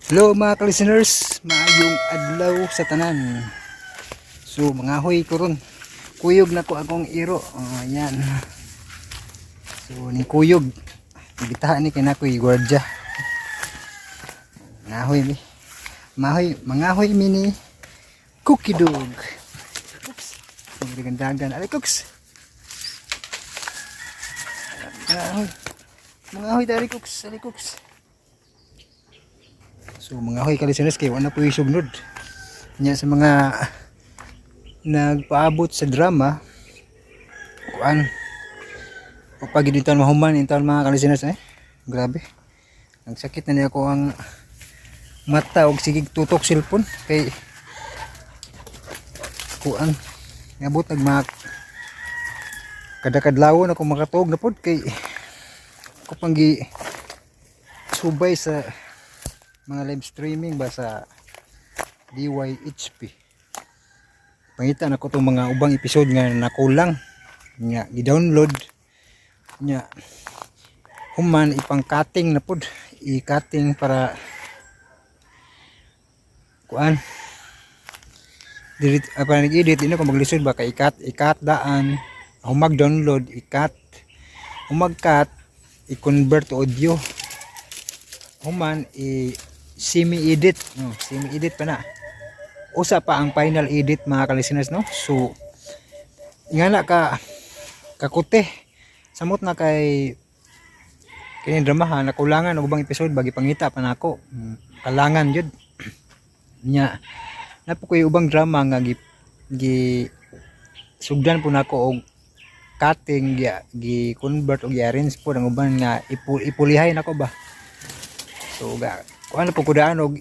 Hello, mga ka-listeners, maayong adlaw sa tanan. So mangahoy ko ron. Kuyog na ko akong iro. Oh, ayan. So ni kuyog. Gitahan ni kay nakoy gwardya. Mangahoy mi. Mahoy, mangahoy mi ni Cookie Dog. Oops. Magdagandagan. Ali, Cooks. Mangahoy. Mangahoy dali, Cooks. Ali, Cooks. So mangahoy, ka-listeners, kay wala po yung sugnod. Nya sa mga nagpaabot sa drama, kuan kapag dito mahuman intawn, mga ka-listeners, eh. Grabe. Nagsakit na niya ako ang mata og sigig tutok cellphone kay kuan ngabot nag mga kada kadlawon ako makatuog na pod kay ako pang gi subay sa mga live streaming ba sa DYHP. Pangita na ko itong mga ubang episode nga nakulang nga gi-download nya, human ipang cutting na pod, i-cutting para kuan dili para nag-edit, di na ko maglisod ba kay i-cut, i-cut daan, humag download, i-cut, humag cut, i-convert to audio, human i semi edit, no? Semi edit pa na, usa pa ang final edit, mga ka-listeners, no? So nga na ka kakute, samot na kay kini drama ha, nakulangan og ubang episode bagi pangita pa nako. Kalangan jud nya napo koy ubang drama nga gi sugdan po nako og cutting, gi convert og gi-arrange po ang uban nga ipulihay nako ba. So ga kuan na po ko daan og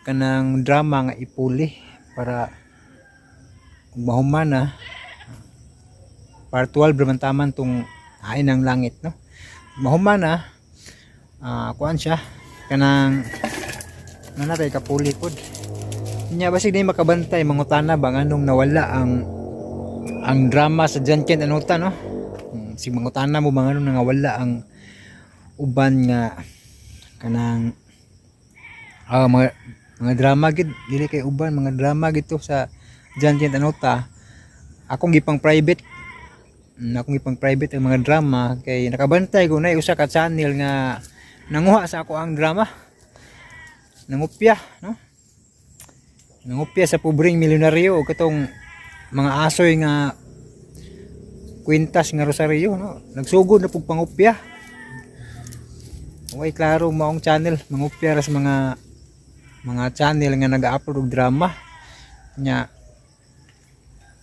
kanang drama nga ipuli para kung mahuman na part 12 raman taman tong Hain ng Langit, no? Mahuman na, kuan siya kanang ano na tay kapuli pod nya, basig di makabantay, mangutana ba nganong nawala ang drama sa John Kent Anuta, no? Si mangutana mo ba nganong nangawala ang uban nga kanang mga drama gid, dili kay uban mga drama gito sa John Kent Anuta. Akong gipang private, akong gipang private ang mga drama kay nakabantay ko na usa ka channel nga nanguha sa ako ang drama, nangupya, no? Nangupya sa Pobreng Milyonaryo o katong mga asoy nga kwintas nga rosaryo, no? Nagsugod na pug pangupya. Okay, klaro maong channel mangupya ra sa mga channel nga nag-upload og drama nya.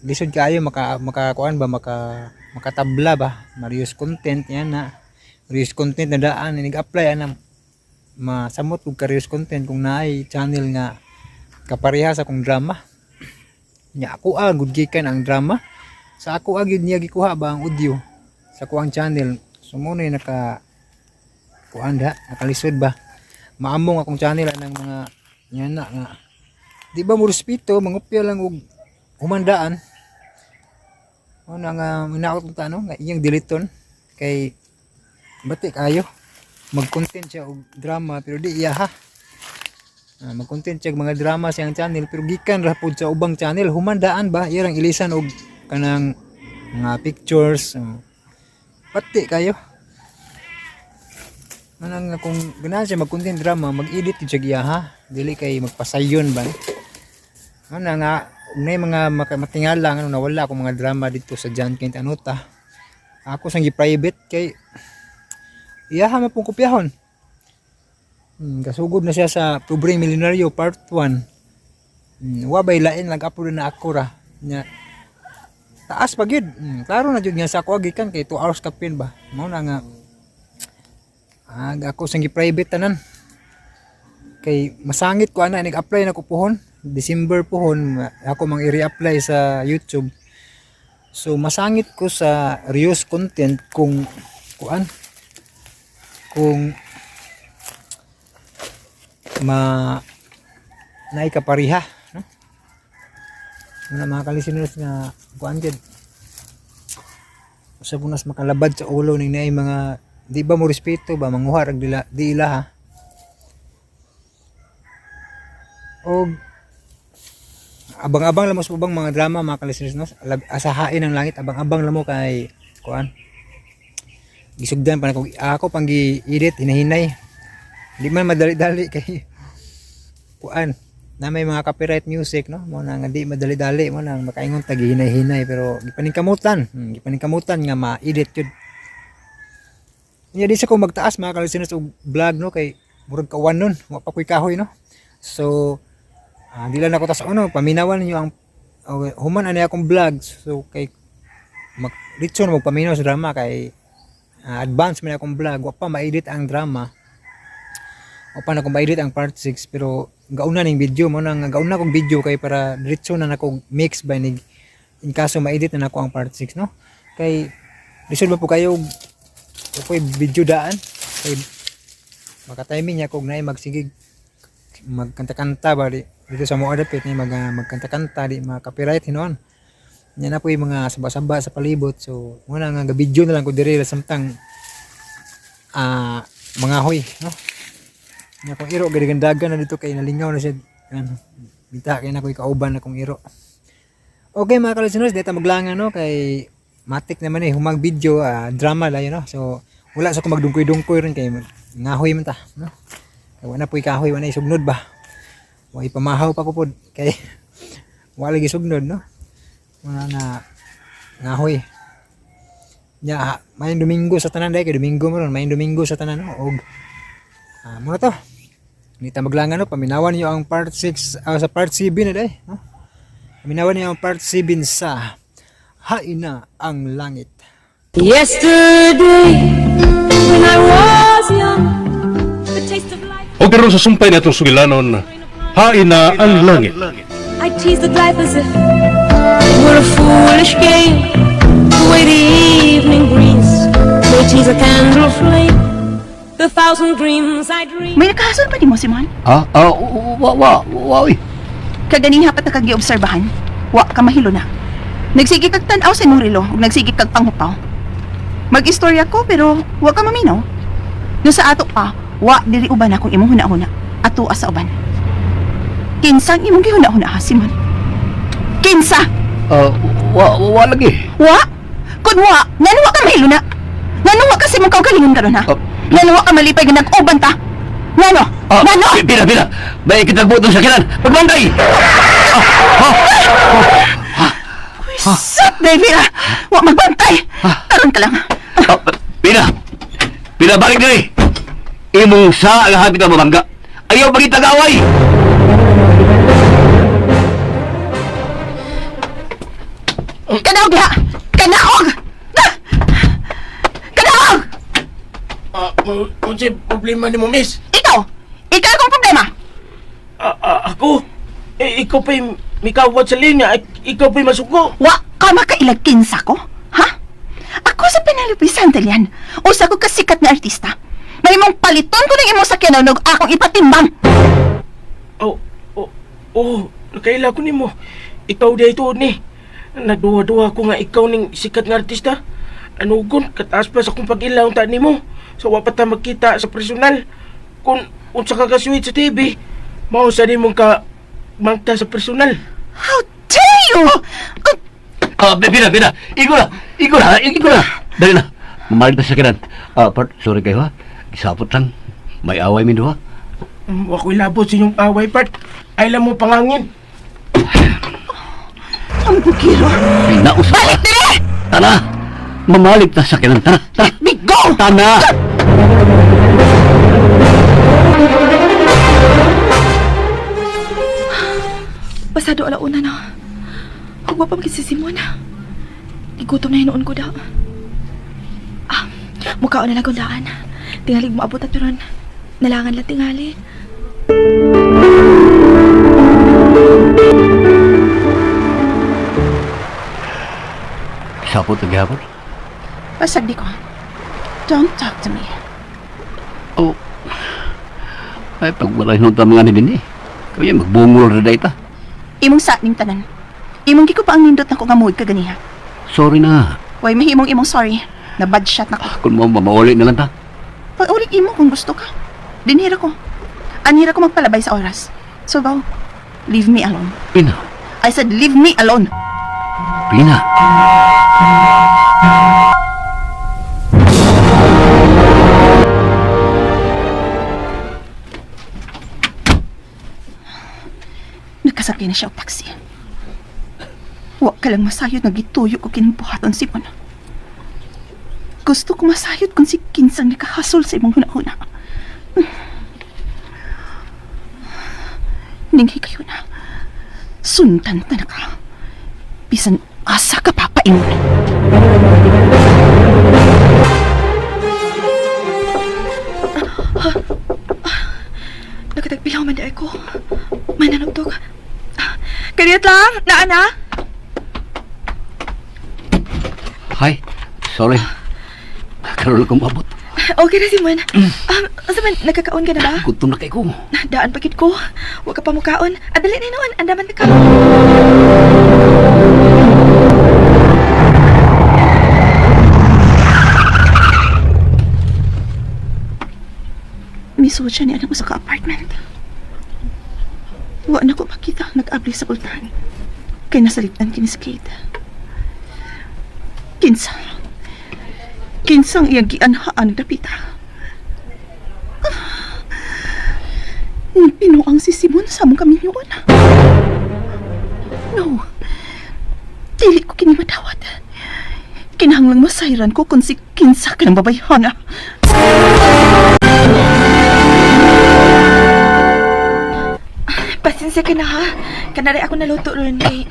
Lisod kaayo maka makakuan ba, makatabla ba, ma-reuse content yan na, reuse content na daan nag-apply ana, masamot og ka-reuse content kung naay channel nga kapareha sa akong drama nya. Ako gud gikan ang drama sa ako gyud niya gikuha ba ang audio sa kuang channel. So mo na naka kuan da, nakalisod ba, maamong akong channel anang mga yan na nga di ba mo respeto, mangupya lang og humandaan. Mo na nga minaot ng tanong nga iyang deleton kay bati kayo mag-content siya og drama pero di iya ha. Mag-content siya og mga drama sa iyang channel pero gikan ra pud sa ubang channel, humandaan ba, iyang ilisan og kanang mga pictures, oh. Pati kayo. Manang nga kung ganahan siya mag-content drama, mag-edit yun siya giya ha. Dili kay magpasayon ba. Ano nga, may mga matingala ano nawala akong mga drama dito sa John Kent Anuta. Ako sang gi-private kay iyaha man pong kopyahon. Kasugod na siya sa Pobreng Milyonaryo Part 1. Wa bay lain, nag-upload na ako ra. Nya taas pa gyud. Klaro na jud nga sa ako gikan kay 2 hours kapin ba. Mao na nga ako sang gi-private tanan. Kay masangit ko ana, nag-apply na ko puhon. December puhon ako mang i-reapply sa YouTube. So masangit ko sa reuse content kung kuan kung ma naay kapariha, no? Muna mga ka-listeners nga kuan jud, usab nas makalabad sa ulo ning naay mga di ba mo respeto ba, manguha rag dila di ila ha. Og abang-abang lang mo sa ubang mga drama, mga ka-listeners, no? Asahain ang langit, abang-abang lang mo kay kuan. Gisugdan pa na ko ako pang gi-edit hinahinay. Di man madali-dali kay kuan na may mga copyright music, no? Mo na nga di madali-dali, mo na makaingon ta gihinay-hinay, pero gipaningkamutan, gipaningkamutan nga ma-edit yun. Nya di sa ko magtaas, mga ka-listeners, og vlog, no, kay murag kawan nun, wa pa ko'y kahoy, no? So di lang ako tas ano, paminawan ninyo ang human ani akong vlog, so kay mag ditso na magpaminaw sa drama kay advance man akong vlog, wa pa ma-edit ang drama. Wa pa na ko ma-edit ang part 6, pero gauna ning video mo nang gauna kong video kay para diretso na nako mix by nig in kaso ma-edit na nako ang part 6, no? Kay lisod ba po kayo ako'y video daan kay maka-timing niya kog naay magsigig magkanta-kanta ba di dito sa mga dapit ni mag magkanta-kanta, di ma-copyright hinuon. Nya na po yung mga saba-saba sa palibot, so muna nga video na lang ko diri samtang mga hoy, no? Nya kung iro gadigandagan na dito kay nalingaw na siya. Yan, binta kay na ko'y kauban na kong iro. Okay, mga ka-listeners, dito maglangan, no, kay matik naman eh humag video, drama la no? So wala sa ko magdungkoy-dungkoy ron kay ngahoy man ta, no? Kay wala po'y kahoy, wala isugnod ba, wa ipamahaw pa ko pod kay wala lagi sugnod, no? Wala na ngahoy. Nya mayong Domingo sa tanan dai kay Domingo mo ron, mayong Domingo sa tanan, no? Og muna to. Nita maglangan, no, paminawan niyo ang part 6, sa part 7 na dai, no? Paminawan niyo ang part 7 sa Hain na ang Langit. Yesterday, when I was young, the taste of life, O karon sa sumpay natong sugilanon, hain na ang langit. I teased at life as if it were a foolish game. The way the evening breeze may tease a candle flame. The thousand dreams I dreamed. May nakahasol pa nimo, Simon? Ah, ah, wa, wa, wa, uy. Kaganing hapat na kag-giobserbahan, wa ka mahilo na. Nagsige kag tan-aw sa imong relo ug nagsige kag panghupaw. Mag-istorya ko pero wa ka maminaw. No sa ato pa, wa diri uban akong imong huna-huna. Ato sa uban. Kinsang imong gihuna-huna ha, Simon? Kinsa? Ah, wa, wa lagi. Wa? Kun wa, ngano wa ka mahilo na? Ngano wa ka sa imong kaugalingon karon ha? Ah. Ngano wa ka malipay nga nag-uban ta? Ngano? Ah, Ngano? Pila, pila. May kitagbuot sa kinan. Pagbantay! Sat, baby ah! Wa magbantay! Karon ka lang. Ah, pila. Pila, balik diri. Imong sa ang hapit na mabangga. Ayaw pagitagaway! Kanaog diha! Kanaog! Ah! Kanaog! Ah, unsay problema nimo, miss? Ikaw! Ikaw akong problema! Ah, ah, ako? Eh, ikaw pa'y mikawat sa linya. Ikaw pa'y masuko. Wa ka makailag kinsa ko? Ha? Ako sa Penelope Santillan. Usa ko kasikat nga artista. May mong paliton ko ng imong sakyanan og akong ipatimbang. Oh, oh, oh, nakaila ko nimo. Ikaw di ito ni. Nagduwa-duwa ko nga ikaw ning sikat nga artista. Anugon, kataas pa sa akong pag-ilaw ta nimo. So, wa pa ta magkita sa personal. Kung unsa ka ka-sweet sa TV, mao sa nimong ka mangta sa personal. How dare you! Ah, pila, pila. Igo na. Igo na. Igo na. Dali na. Mamalit na sa kinan. Ah, part, sorry kayo ha. Gisapot lang. May away min duha. Wa ko'y labot sa inyong away, part. Ay lang mo pangangin. Ang bukiro. Nausa Balik dire! Tana! Mamalit na sa kinan. Tana! Tana! Let me go! Tana! Pasado alauna na. Huwag pa si Simon. Igutom na hinuon ko daw. Ah, mukha na lang kong daan. Tingalig mo abot at turon. Nalangan lang tingali. Gisapot na gihapon. Pasag di ko. Don't talk to me. Oh. Ay, pag wala hinunta mga ni din eh. Kaya magbungol na dayta. Imong sa ning tanan. Imong giko pa ang nindot na ko nga mood kaganiha. Sorry na. Way mahimong imong sorry. Na bad shot na ko. Kung mo mamauli na lang ta. Pag-ulit imo kung gusto ka. Dinhira ko. Anhira ko magpalabay sa oras. So, baw. Leave me alone. Pina. I said leave me alone. Pina. Nakasakay na siya og taxi. Wa ka lang masayod nga gituyo ko kinbuhaton si Mon. Gusto ko masayod kung si Kinsang nakahasol sa imong hunahuna. Ninghi kayo na. Sundan ta na ka. Bisan asa ka papaingon. Nakatagpilaw man di ko. Mananugtog. Kaniyot lang, naa na. Hi. Sorry. Karoon akong mabot. Okay na, Simon. Asa man, nagkakaon ka na ba? Gutom na kay ko. Daan pakit ko. Huwag ka pa mukaon. Adali na noon, andaman ka. Misuod siya ni anak ko sa ka-apartment. Wa na ko makita ang nag-abli sa pultahan. Kay nasaligtan kini si Kate. Kinsa. Kinsang iyang gianhaan dapita. Pinuang si Simon sa among kaminyoon. No. Dili ko kini madawat. Kinahanglang masayran ko kung si Kinsa ka ng babayhana. Pasensya ka na ha. Kanari ako naluto ron kay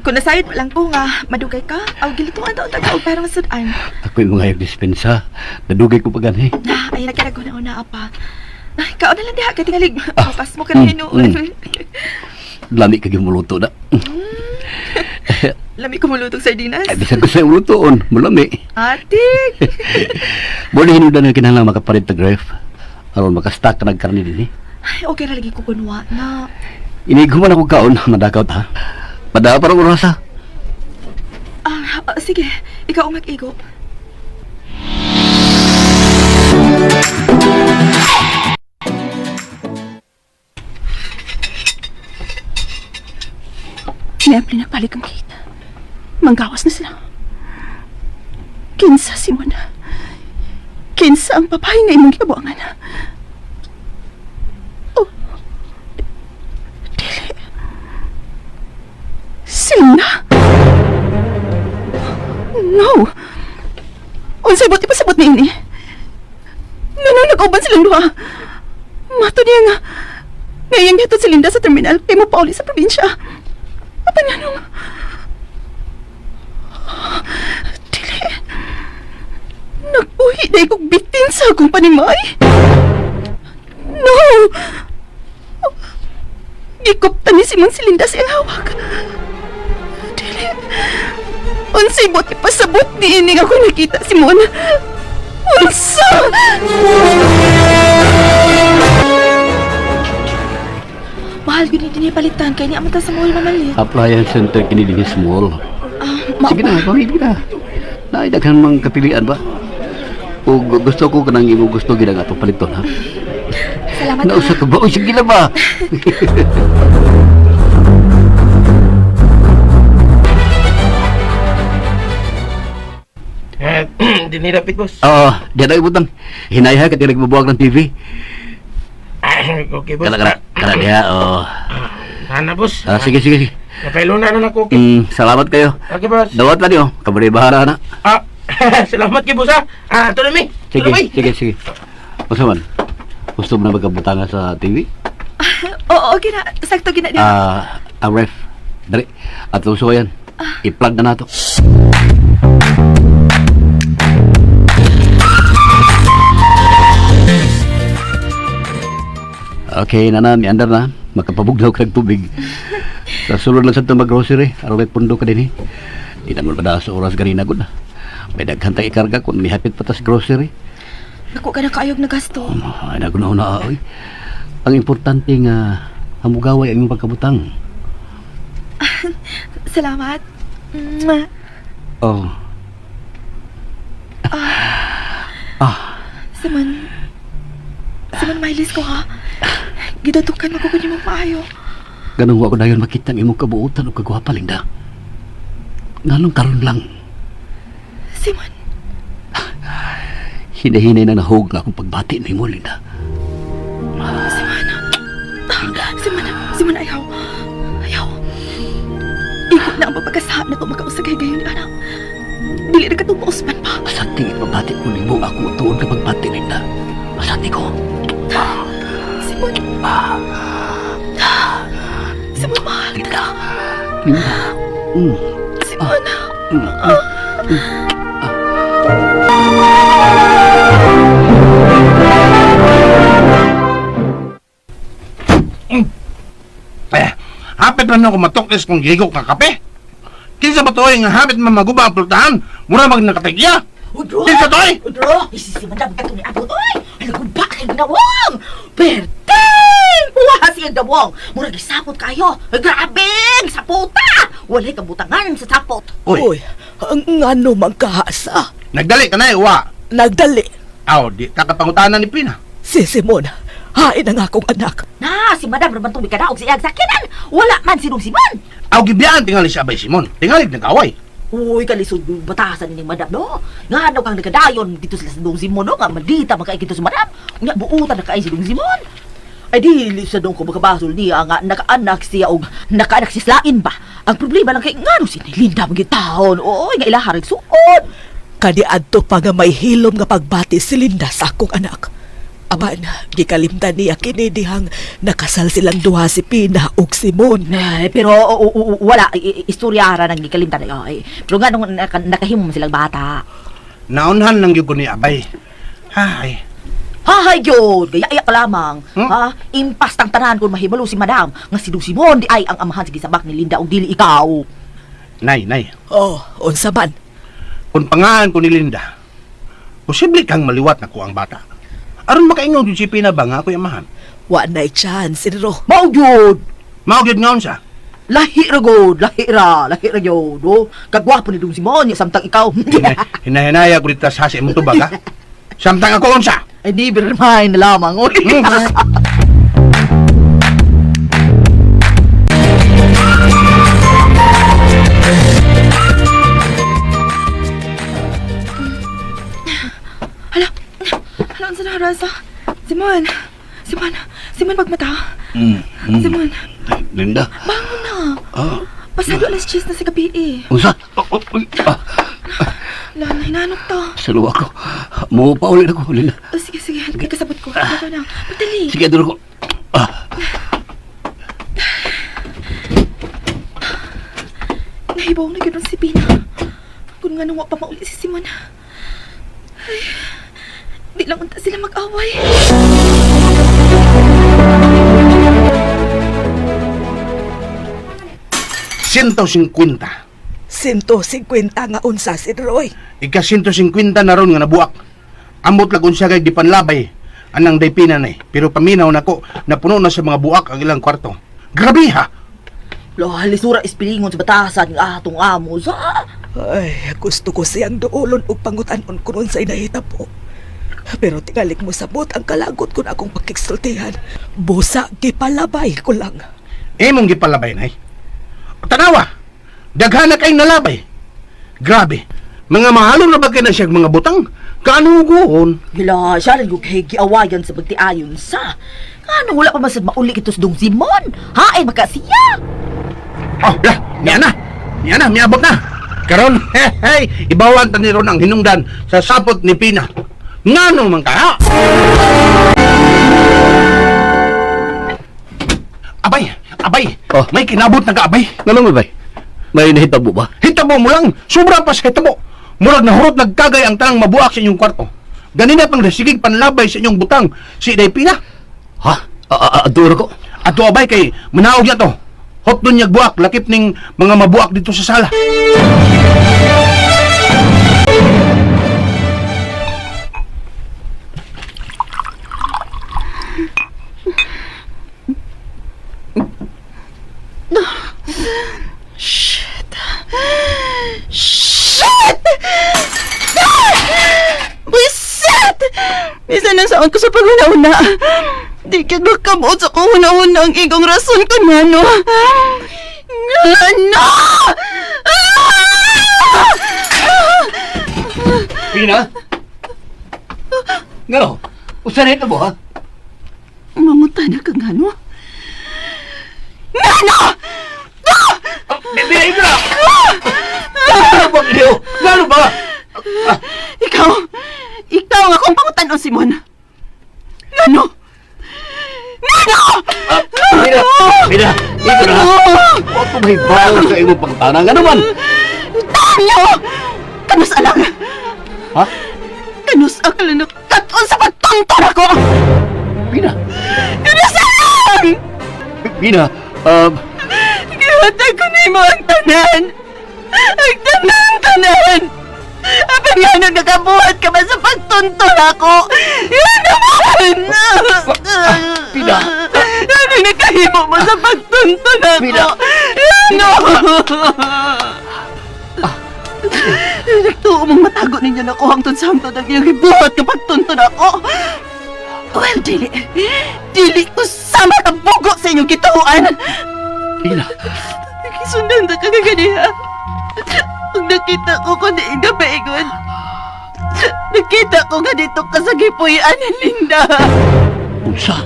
kung nasayod lang ko nga madugay ka, aw gilutuan taon taga og parang sudan. Ako'y mga dispensa. Nadugay ko pa gani. Na, ay nagkarago na una apa. Ay, kaon na lang diha kay tingalig. Mapas mo ka na hinuon. Lami ka muluto na. Lami ko mulutog sardinas. Ay, bisan ko sa mulutoon. Mulami. Atik. Boleh hinudan nga kinahanglan makapalit tag ref. Aron makastock ka nagkarni din eh. Ay, okay ra lagi ko kunwa na. Inighuman ako kaon, madakaw ta. Padaa parang orasa. Ah, sige, ikaw ang mag-igo. Niabli nagpalig ang Kate. Manggawas na sila. Kinsa, Simon. Kinsa ang babae nga imong gibuangan. Oh. Dili. Sila? No. Unsay buti pasabot ni ini? Nano nag-uban silang duha. Mato niya nga. Ngayang gihatod si Linda sa terminal kay mo pauli sa probinsya. Apa nga nung... Dili. Nagbuhi na ikong bitin sa akong panimay. No! Gikupta ni Simon si Linda sa iyang hawak. Dili. Unsay buti pasabot ni ining ako nakita, Simon. Unsa! Mahal gyud ni dinhi palitan kay ni amata sa mall mamalit. Appliance center kini din sa mall. Ah, Sige na, pamili na. Naay daghan mang kapilian ba? O gusto ko kanang imo gusto gid ang atong paliton ha. Salamat ha. Nausa ka ba? O sige na ba? Eh, dinirapit, boss. Oo, diyan na ibutang. Hinayha ka tinig mabuwag ng TV. Ah, okay, boss. Kana kana kana diha. Oh. Ana, boss. Ah, sige sige sige. Napailuna na ako, okay. Salamat kayo. Okay, boss. Dawat lang niyo. Kabari bahara na. Ah, salamat kay boss, ha. Ah, tuloy mi. Sige, Tuloy mi. sige, sige. Unsa man? Gusto mo na magkabutanga sa TV? Oo, okay na. Sakto gina diha. Ah, ang ref. Dali. At uso yan. I-plug na nato. Okay, nana, miandar na. Makapabugnaw ka ng tubig. Sa sulod lang sa itong mag-grocery, aron may pundo ka din eh. Di naman ba sa oras ganina gud. May daghan tayong ikarga kung mihapit pa tas grocery. Naku ka na kaayog na gasto. Ay, nagunaw na oy. Ang importante nga hamugaway ang imong pagkabutang. Salamat. Mwah. Oh. Simon. Simon, mailis ko ha. Gidatukan mo ko kunya mo maayo. Ganong wa ko dayon makita ang imong kabuutan ug kagwapa, Linda. Nganong karon lang? Simon, Hinahinay na nahug nga akong pagbati nimo, Linda. Simon. Linda. Simon, Simon, ayaw. Ayaw. Ikot na ang pagpagkasa na ito makausagay gayon ni anak. Dili na katong mausman pa. Masati ipabati ko nimo ang akong tuon ka pagbati, Linda. Masati ko. Simon. Simon, mahal Linda. Linda. Simon. Eh, hapit man ako matukis kung gigok nga kape. Kinsa ba to nga hapit man maguba ang pultahan? Mura mag nakatigya. Udro! Kinsa to eh? Udro! Isisi man dapat ni Apo. Uy! Ano ba kay ginawang? Perting! Kuha siya gawong! Murag isapot kayo! Ay, grabe! Sapota! Walay kabutangan sa sapot! Uy, Uy, ang ngano man kahasa. Nagdali ka na eh, wa. Nagdali. Aw, di ka kapangutana ni Pina. Si Simon, hain ang akong anak. Na, si Madam raman tubig ka na og siyag sakinan! Wala man sinong Simon! Aw, gibiyaan tingali siya abay Simon. Tingali nag-away. Uy, kalisod yung batasan ni Madam, no? Nga daw kang nagkadayon dito sila sa Dong Simon, no? Nga madita makaay kito sa Madam. Nga buutan na kaay si Dong Simon. Ay, dili sa dong ko makabasol niya nga nakaanak siya og nakaanak si Slain ba? Ang problema lang kay ngano si Linda magitahon. Oy, nga ilaha rin suod. Kaniadto pa nga may hilom nga pagbati si Linda sa akong anak. Apan, gikalimtan niya kini dihang nakasal silang duha si Pina ug Simon. Ay, pero wala istorya ra nang gikalimtan ay. Pero nga nung nakahimo man silang bata. Naunhan lang gyud ko ni abay. Hay. Hahay gyud, kaya iya ka lamang. Hmm? Ha? Impas tang tanan kung mahibalo si Madam nga si Dong Simon di ay ang amahan sa gisabak ni Linda og dili ikaw. Nay, nay. Oh, unsa man? Kung pangaan ko ni Linda, posible kang maliwat na ko ang bata. Aron makaingon gyud si Pina ba nga ako'y amahan? Wa na'y chance, Sidro. Mao gyud. Mao gyud ngaon siya. Lahi ra gud, lahi ra, lahi ra gyud. Oh, kagwapo ni Dong Simon nya samtang ikaw. Hinahinaya ko dito sa imong tubag ha. Samtang ako unsa. Ay never mind na lamang. Oy. Hala, hala, unsa na Rosa? Simon, Simon, Simon, pagmata. Simon, Linda. bangon na. Ah, Pasado alas 10 na sa gabi eh. unsa? Oh, oh, uy, ah, Hala, nahinanok to. saluwa ko. Mo pa ulit ako, Linda. Oh, sige, sige, kasabot ko. Ito na. Pagdali. Sige, duro ko. Ah, Nahibaw na gyud si Pina. Kung nga nung wa pa mauli si Simon. Ay, di lang unta sila mag-away. 150. 150 nga unsa, Sidro. Oy. Ika 150 na ron nga nabuak. Ambot lag unsa kay gipanlabay anang daypina nay. Pero paminaw nako napuno na sa mga buak ang ilang kwarto. Grabe ha. Lo, lisura ispilingon sa batasan nga atong amo sa. Ay, gusto ko siyang duolon og pangutan-on kun unsay nahitabo. Pero tingalik mo sabot ang kalagot kun akong pakigsultihan. Busa, gipalabay ko lang. Imong gipalabay nay. Tanawa. Daghan na kay nalabay. Grabe. Mga mahalong na ba kay na siya mga butang? Kaanugon? Hila, siya rin yung kay giawayan sa pagtiayon sa. Ano wala pa man sad mauli kito sa Dong Simon? Ha, ay makasiya. Oh, lah, niya na. Niya na, miabot na. Karon, hey, hey, ibawan ta ni ron ang hinungdan sa sapot ni Pina. Ngano man kaya? Abay, abay, Oh. may kinabot na ka, abay. Nganong bay? May nahitabo ba? Hitabo mo lang, sobra pa sa hitabo. Murag nahurot nagkagay ang tanang mabuak sa inyong kwarto. Ganina pang nasigig panlabay sa inyong butang si Day Pina. Ha? Aduro ko. Ato abay kay manaog niya to. Hot dun niyag buak, lakip ning mga mabuak dito sa sala. Shit! Shit! Ah! Buisit! Bisan ang saon ko sa pag-una-una. Di ka makamot sa kung una-una ang igong rason ko na, no? Ngano! Pina? Ngano? Usa na ito mo, ha? Mangutan na ka ngano? Ngano! Pina, ito na! Ano ba, Leo? Ngano ba? Ikaw! Ikaw ang akong pangutanon, Simon! Ngano? Ngano! Pina! Pina! Ito na! Huwag ko may bago sa imong pangutana. Ngano man? Tanyo! Kanus alang! Ha? Kanus akala na katon sa pagtonton ako! Pina! Kanus alang! Pina! Gihatag ko nimo ang tanan! Ang tanan, tanan! Apan nga nung nakabuhat ka ba sa pagtuntun ako? Yun naman! Pina! Ano nakahimo mo sa pagtuntun ako? Pina! Yun no! Nagtuo mong matago ninyo na ko hangtod sa hangtod ang iyong gibuhat kapag tuntun ako. Well, dili. Dili ko sama ka bugo sa inyong gituan. Pina! Nakisundan na ka kaganiha. Pag nakita ko kung di ka paingon, nakita ko nga dito ka sa gipuy-an ni Linda. Unsa?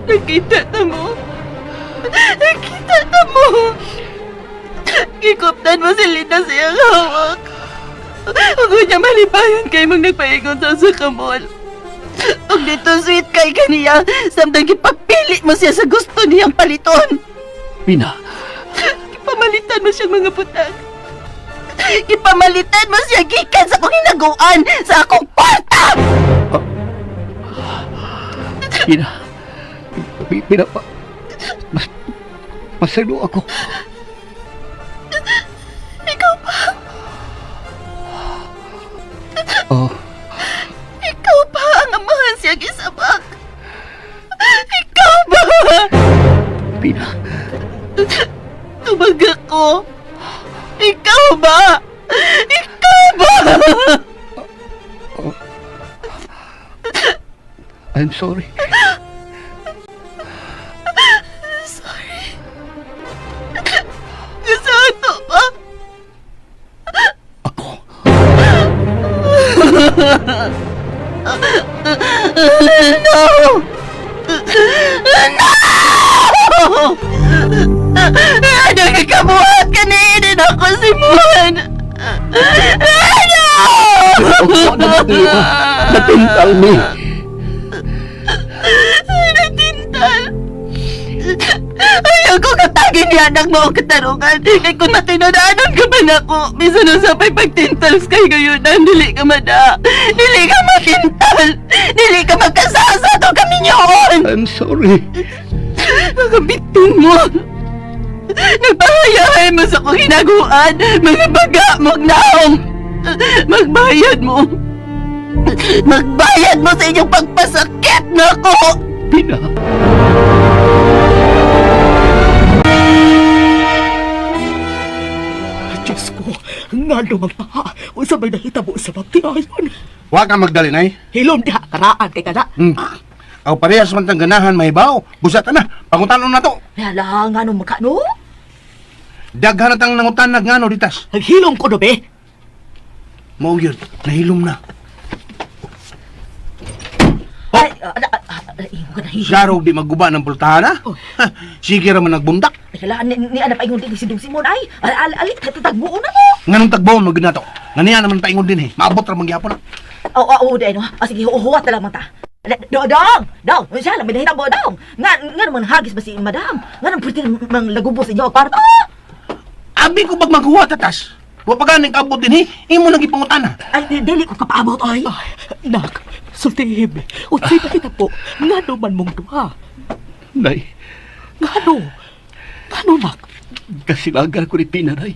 Nakita na mo. Nakita na mo. Gikuptan mo si Linda sa iyang hawak. Ako niya malipayon kay mong nagpaingon sa usa ka mall. Ug dito sweet kay kaniya, samtang gipapili mo siya sa gusto niyang paliton. Pina! Gipamalitan mo siyang mga butang. Gipamalitan mo siya gikan sa akong hinaguan, sa akong kwarta! Pina! Pina, pa... Mas... Masalo ako. Ikaw pa, Oh, ikaw pa ang amahan siya gisabak. Ikaw ba? Pina. Tubag ako. Ikaw ba? Ikaw ba? I'm sorry. Sorry. Kasato pa. Ako. No! No! Ano kakabuhat ka ni ako, Simon? Ano? Ako na Natintal ni. Natintal. Ayaw ko katagin ni anak mo ang katarungan. Kay kung matinodaanon ka man ako, bisan usapay pagtintals kay gayon na, dili ka mana. Dili ka matintal. Dili ka magkasasa to kami niyoon. I'm sorry. Mga bitin mo. Nagpahayahay mo sa kong hinaguan. Mga baga mo naong. Magbayad mo. Magbayad mo sa inyong pagpasakit na ako. Pina. Diyos ko, nga lumang pa. Unsa may nahitabo sa magtiayon. Wa ka magdali, nay. Hilom diha, karaan kay kada. Aw parehas man tang ganahan mahibaw. Busa ta na, pangutanon na to. Hala, nga nung magkano? Daghan na tang nangutan ngano ditas. Hilom ko no be. Mao gyud, nahilom na. Ay, ingon ka na hihi. Saro di magguba ng pultahan ha? Ha, sige ra man nagbundak. Ay, hala, ni ana paingon din si Dong Simon ay. Ali, ali, ali, tatagbuo na to. Nganong tagboon mo gyud na to. Nganiya naman paingon din eh. Maabot ra man gyapon na. Oo, oo, oo, no. Ah, sige, huwat na lamang ta. Dong, dong, siya lang, may nahitabo, dong. Nga, nga naman hagis ba si madam? Nga naman pwede mang lagubo sa inyo, kwarto. Abi ko pag maghuwa tatas. Wa pa ganing kaabot din eh. Imo nang gipangutana. Ay, dili ko kapaabot, ay. Ay, nak, sultihim. Unsay nahitabo? Ngano man mong duha? Nay, Ngano? Ngano nak? kasilagan ko ni Pina, nay.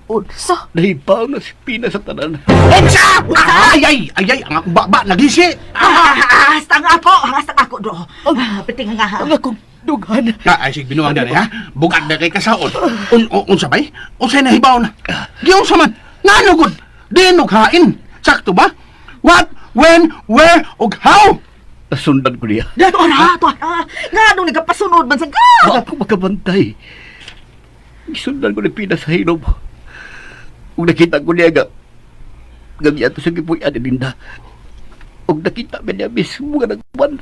Unsa? Nahibaw na si Pina sa tanan. Unsa? Ay ay ay ay ang akong baba nagisi. Ah, hasta nga ako, hasta nga ako, do. Ah, pwede nga nga. Ang akong dugan. Ah, ay sige binuang dali ha. Bugad na kay kasaon. Un, un unsa bay? Unsay nahibaw na? Giunsa man? Ngano gud? Dinog hain. Sakto ba? What, when, where, ug how? Nasundan ko niya. Dato ara, to ara. Nga nung nagkapasunod man sa ka. Wa ako makabantay. Gisundan ko ni Pina sa hinom. Ug nakita ko niya nga gabi ato sa gipuy-an ni Linda. Ug nakita ba niya mismo nga nagkuban.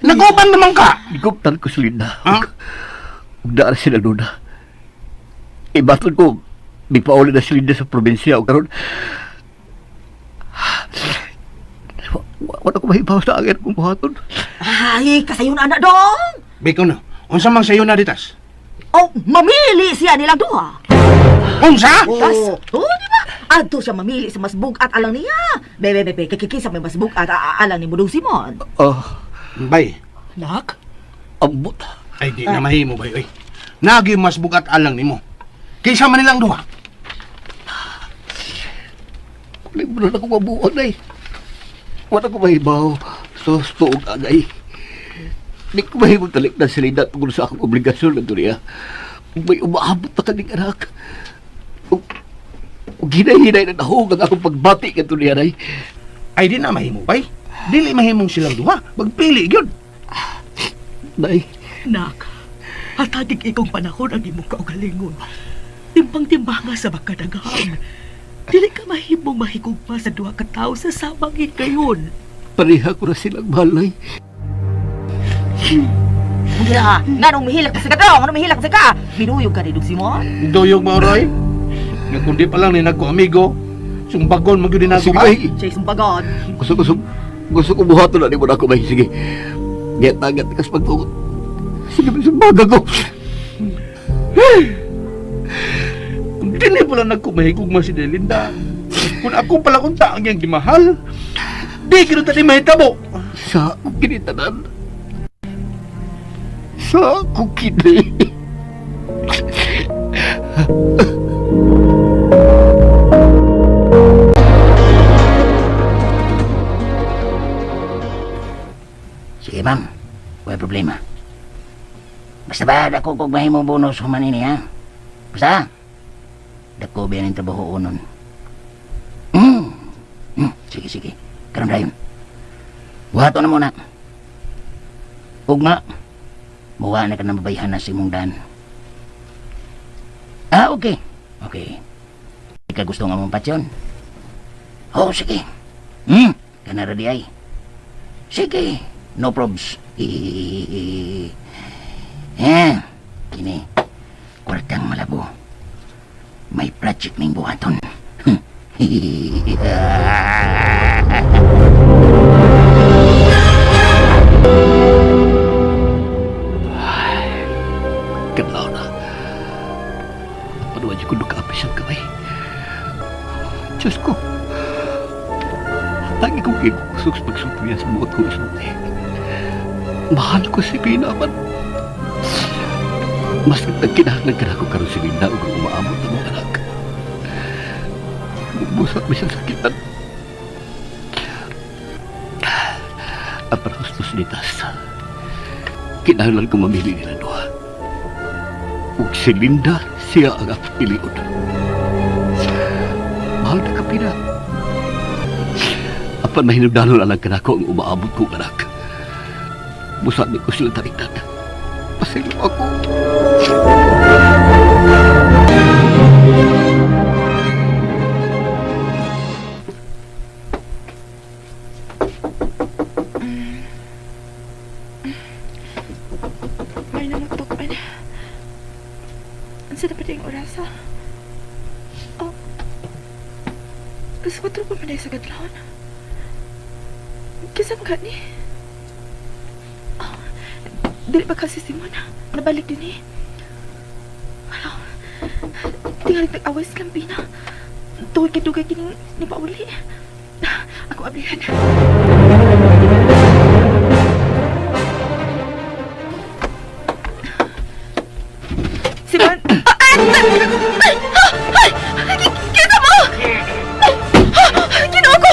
Naguban naman ka! Guptan ko si Linda. Ha? Ug daan sila luna. Ibaton ko, mipauli na si Linda sa probinsya. Ug karon wala ko mahibaw sa akin kung buhaton. Ay, kasayon anak dong. Biko na, unsa mang sayo na ditas? Oh, mamili siya nilang duha. Unsa? Tas, oh, di ba? Adto siya mamili sa mas bugat alang niya. Bebe, bebe, kikikisa may mas bugat alang ni Mudong Simon. Ah, Bay, Nak? ambot. ay di na mahimo bay oy. Nagi mas bugat alang nimo. Kaysa man nilang duha. Wala mo na ako mabuhat ay. Wala ko mahibaw. So, tuog agay. Di ko mahimo talik na si Linda tungkol sa akong obligasyon na niya. May umaabot na kaning anak. Ug hinay-hinay na nahog ang akong pagbati ka niya ay. Ay di na mahimo bay. Dili mahimong silang duha. Magpili gyud. Nay, Nak, hatagig ikong panahon ang imong kaugalingon. Timbang-timbanga sa makadaghan. Dili ka mahimong mahigugma sa duha ka tawo sa samang higayon. Pareha ko na silang malay. Mula, nga nung mihilak sa ka dong, nung mihilak sa ka. Minuyog ka ni Dong Simon. Duyog mo Roy. Nga kundi pa lang ni nagko amigo, sumbagon man gyud ni nako Sige, ba? bay. Siya sumbagon. Gusto ko buhaton na ni mo na ako, bay. Sige. Getagat ka sa pagtugot. Sige, sumbaga ko. Kung dili pala nagkumahigugma si Delinda. Kung ako pala kung taang yang gimahal, di gyud ta ni mahitabo. Sa akong kinitanan. Sa akong kini. Sige, ma'am. Wala problema. Basta ba, dako kog mahimong bonus human ini, ha? Basta, dako ba yung trabaho unon? Sige, sige. Karon dayon. Buhato na muna. Ugma, muwa na ka ng babayhan na si imong dan. Ah, okay. Okay. Ika gusto nga mong patsyon? Oh, sige. Kanara di ay. Sige, no probs. Eh, kini, kwartang malabo. May project ning buhaton. Kadlaw na. Panuwa ko nakaapis ang kamay. Diyos ko. Tangi kong ginusok sa pagsulti niya sa buot kong isulti. Mahal ko si Pina man. Mas nagkinahanglan ka na ako karon si Linda ug ang umaabot ang mga anak. Busa mi sa sakitan. Ang parahustos ni Tas. Kinahanglan ko mamili nila duha. Ug si Linda, siya ang akong pilion. Mahal na ka, Pina. Apan mahinumdanon alang kanako ang umaabot kong anak. Busa ni ko silang talikdan. Pasaylo ako. May namagtukan. Ang sa dapat yung oras, ha? Oh. Gusto ko tropa man sa gadlon. Kisa mga ni. Oh. Dili ba kasi Simon? Nabalik din eh. Ano? Tingalig nag-away silang Pina. Tuwid kay dugay kining ni Pauli. Ako ablihan. Simon! Ah, ah, ay! Ay! Ay! Kita mo! Ginoo ko!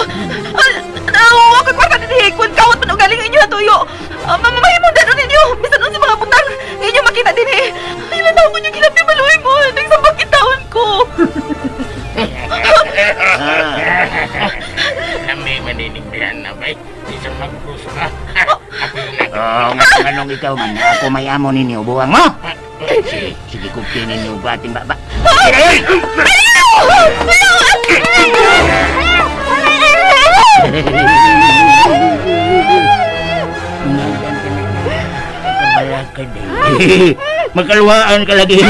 Ah, ako kwarta din kun kawat man ugaling inyo tuyo. Mamamahimong danon ninyo. Bisan unsa mga butang inyo makita din eh. Ay, lantaw ko niyo ginabi maluoy mo. Nagsambak taon ko. Kami maninig na bay. Kung ikaw man na ako may amo ninyo, buwang mo. Sige, sige kupti ninyo bating baba. Makaluhaan ka lagi.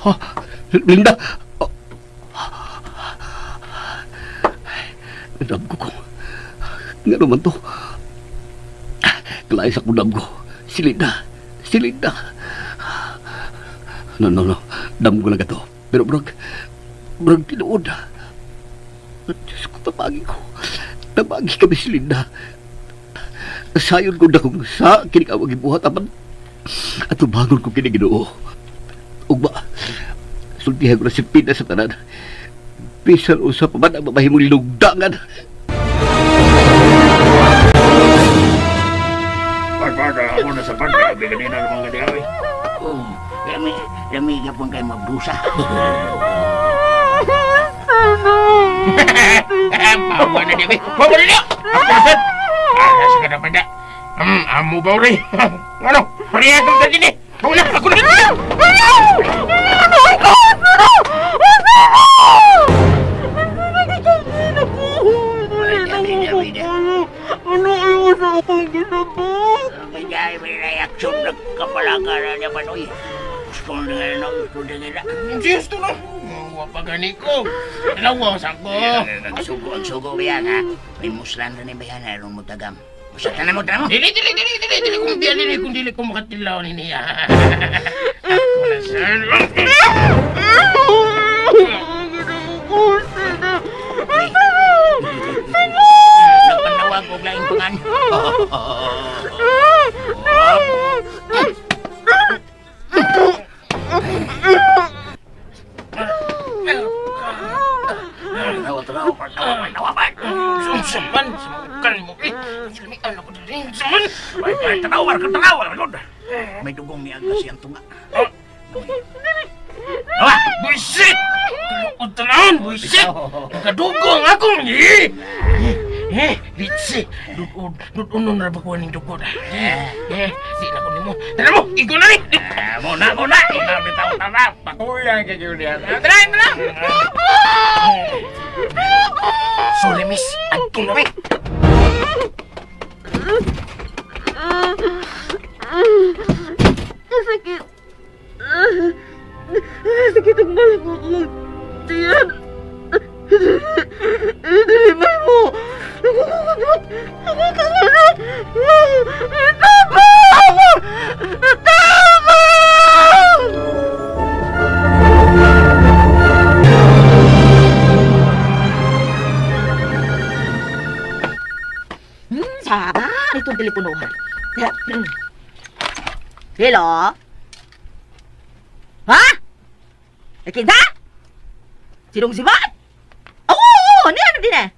Oh, Linda! Oh. Damgo ko. Nga naman to. Kalay sa kong damgo. Si Linda. Si Linda. No, no, no. Damgo lang ito. Pero brag, brag tinuod. Diyos ko, tabagi ko. Tabagi kami si Linda. Sayon ko na kung sa kinikawag ibuhat aman. At tubangon ko kini Ginoo. Ugma, sultihan ko na si Pina sa tanan. Bisan usa pa man ang mamahimong lugdangan. Ako na sa pag, grabe kanina naman gani. Oh, lami, lami ka pong kayo magdusa. Bawa na dia, bawa na dia. Aku na sad. Ah, sa kada pada. Amo ba rin? Ano? Parehas ang tadi ni. Bawa na, ako na. Ano ayaw sa akong ginabot? May may reaksyon na kapalagaran niya pa noy. Gusto na nga gusto na nga. Diyos to na. Wa pa gani ko. Dalawa sa ko. Ang sugo ba yan, ha? May muslan rin ba yan, aron mo tagam. Basta tanan mo, tanan mo. Dili, dili, dili, dili, dili kung biya, dili, kung dili ko makatilaw ni niya. Ako na sir. Nagpanawag og laing pangan. Tanawa, tanawa, tanawa, tanawa, Sumsuman, sumukan mo. Eh, sulmian ako din. Suman. Tanawa, tanawa, tanawa. May dugong niya kasi ang tunga. Awa, buisit! Kalukod tanan, buisit! Kadugong akong, eh! Eh, litsi. Dudod, dudon na ba ko ning dugod. Eh, eh, di na ko nimo. Tara mo, igo na ni. Mo na, mo na. Mo na, bitaw, tara. Pakulang kay Julia. Tara, tara. Sorry, miss. Adto na, mi. Sakit. Sakit ang mahimo ko. Tiyan. Dili mo. Ako kasunod. Tama! Tama! Sama itong teleponohan. Hello? Ha? Kinsa? Sinong si Mat? Oo, oo, niya na din eh.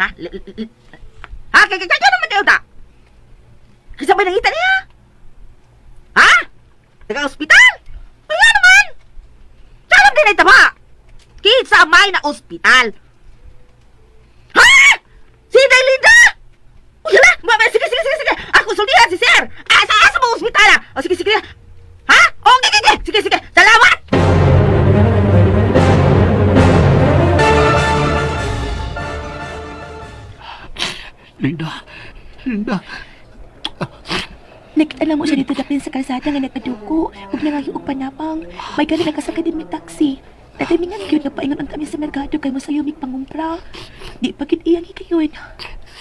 Ha? Ha? Kaya kaya naman tayo ta? Kisa ba nangita niya? Ha? Taga ospital? Kaya naman! Saan din ay tama? Kinsa may na ospital? Ha? Si Linda? Uy, hala! Sige, sige, sige, sige! Ako sultihan si sir! Asa, asa mo ospital ah? O, sige, sige! Ha? Okay, sige, sige, sige! Salamat! Linda! Linda! Nakita mo siya dito dapin sa kalsada nga nagkaduko ug nangayo og panapang. May gani nakasakay din mig taxi. Natimingan gyud nga paingon ang kami sa merkado kay mosayo mig pangumpra. Di pa gid iyang higayon.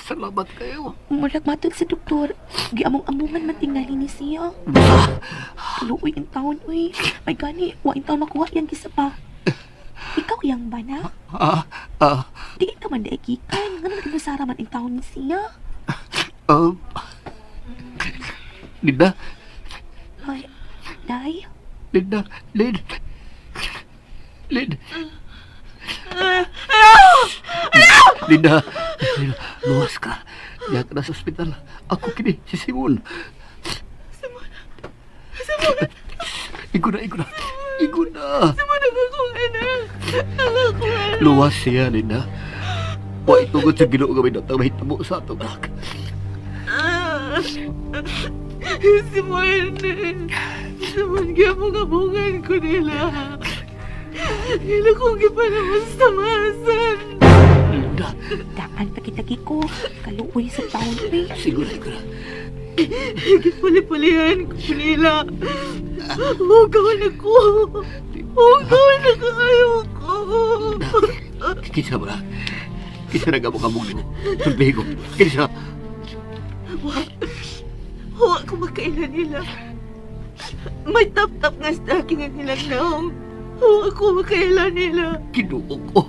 Salamat kayo. Murag matod sa doktor, giamong-amungan man tingali ni siya. Luoy in town uy. May gani wa in town makuha yang kisa pa. Ikaw yang ba na? Ah, ah, Di ka man di gikan. Ngano naging man in town ni siya? Linda, Ay, day. Linda, Lin. Lin. Linda, Linda, luwas ka. Diyan ka na sa ospital. Ako kini, si Simon. Simon. Ikaw na, ikaw na. Igo na. Simon ang akong anak. Ang akong anak. Luwas siya, Linda. Wa itugod sa Ginoo nga may datang mahitabo sa atong anak. Ah. Simon. Simon, gabong-gabungan ko nila. Hila kong gipanamastamastan. Linda. Daan tagi-tagi ko. Kaluoy sa taon, eh. Siguro, siguro. Gipuli-pulihan ko nila. Hugaw na ko. Hugaw na kayo ko. Kinsa ba na? Kinsa na gabong-gabong nimo? Sulbihi ko. Kinsa? Wa. Wa ko makailan nila. May tap-tap nga stocking ang ilang naong. Wa ko makailan nila. Kinuo ko.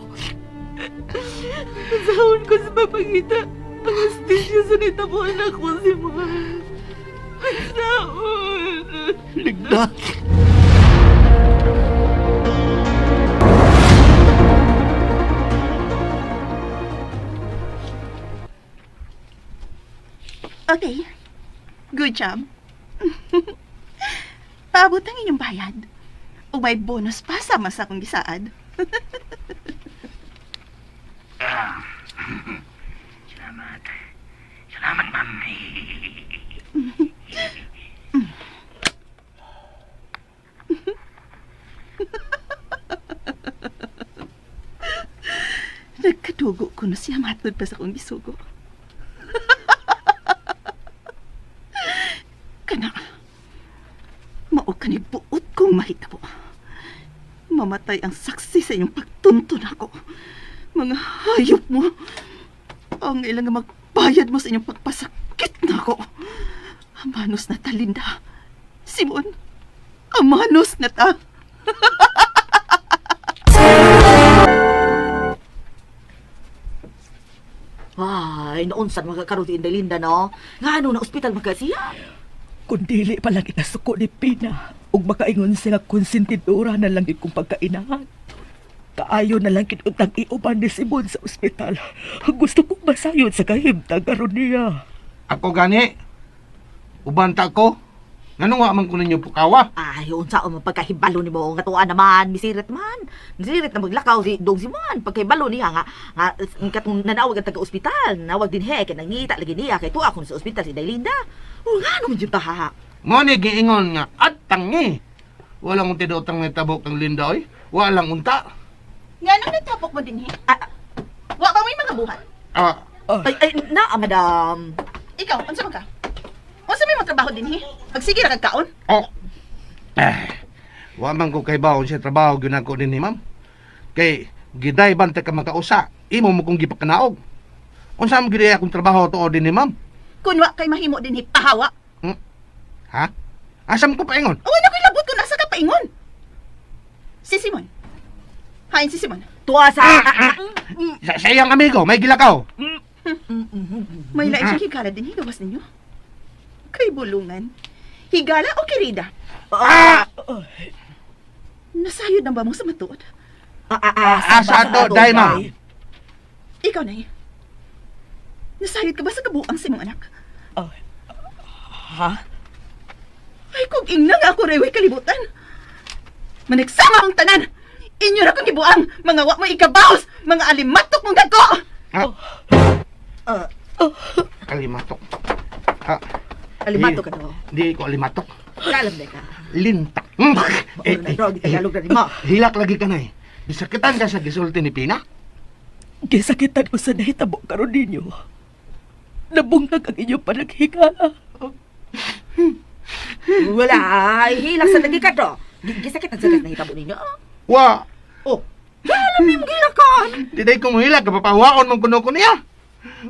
Masahon ko sa papangita. Ang astisyo sa nitabuan ako si Mon. Masahon. Linda. Okay. Good job. Paabot ang inyong bayad. O may bonus pa sama sa akong gisaad. Salamat. Salamat, ma'am. Nagkadugo ko na siya matod pa sa akong gisugo. Kana, mao kani buot kong mahitabo. Mamatay ang saksi sa inyong pagtunton ako. Mga hayop mo. Ang ilang nga magbayad mo sa inyong pagpasakit nako. Amanos na ta, Linda. Simon, amanos na ta. Ay, naunsan magkakaroon si Inday Linda, no? Nga ano, na ospital magka siya. Kung dili pa lang itasuko ni Pina, ug makaingon siya nga konsentidora na lang gid kong pagkainahan. Kaayo na lang gid untang iuban ni Simon sa ospital. Gusto kong masayod sa kahimtang karon niya. Ako gani. Uban ta ko. Ngano nga man ko ninyo pukawa? Ay, unsa ang pagkahibalo ni mo nga tuwa naman, misirit man. Misirit na maglakaw si Dong Simon. Pagkahibalo niya nga, nga katong nanawag ang taga-ospital, nawag din he, kay nangita lagi niya kay tuwa kon sa ospital si Daylinda. Oh, nga naman jud ta ha. Mo ni giingon nga at tangi. Walang unti daw tang natabo kang Linda oy. Walang unta. Nga nang natapok mo din, he? Wa ba may mga buhat? Ah, Ay, ay, na, madam. Ikaw, unsa man ka? Unsa may mga trabaho din, he? Pagsige ra kag kaon? Oh. Eh, wa man ko kay baon sa trabaho gyud nako dinhi, ma'am. Kay giday banta ka makausa, imo mo kong gipakanaog. Unsa man gyud akong trabaho tuod dinhi, ma'am? Kun wa kay mahimo din, he, pahawa. Ha? Asam ko paingon? Awa na ko'y labot kung nasa ka paingon. Si Simon. Hain si Simon. Tuwa sa... Sa iyang amigo, may gilakaw. May lain siyang higala din, he, gawas ninyo. Kay bulungan. Higala o kirida? Ah! Nasayod na ba mo sa matuod? Ah, sa ato, day, ma'am. Ikaw, Nay. Nasayod ka ba sa kabuang sa imong anak? Ha? Ay, kung ingna nga ako reway kalibutan. Maniksama ang tanan! Inyo ra kong gibuang! Mga wa mo ikabaos! Mga alimatok mong dagko! Ah. Alimatok. Ha? Alimatok ka to. Di ko alimatok. Kalam na ka. Lintak. Eh, na, bro, di Tagalog na ni mo. Hilak lagi ka na eh. Bisakitan ka sa gisulti ni Pina. Gisakitan ko sa nahitabo karon ninyo. Nabungkag ang inyong panaghigala. Wala, ay, hilak sa lagi ka to. Gisakit ang sagat na hitabo ninyo. Wa. Oh. Alam mo gilakan. Di day ko mohilak, kapapawaon mong kuno ko niya.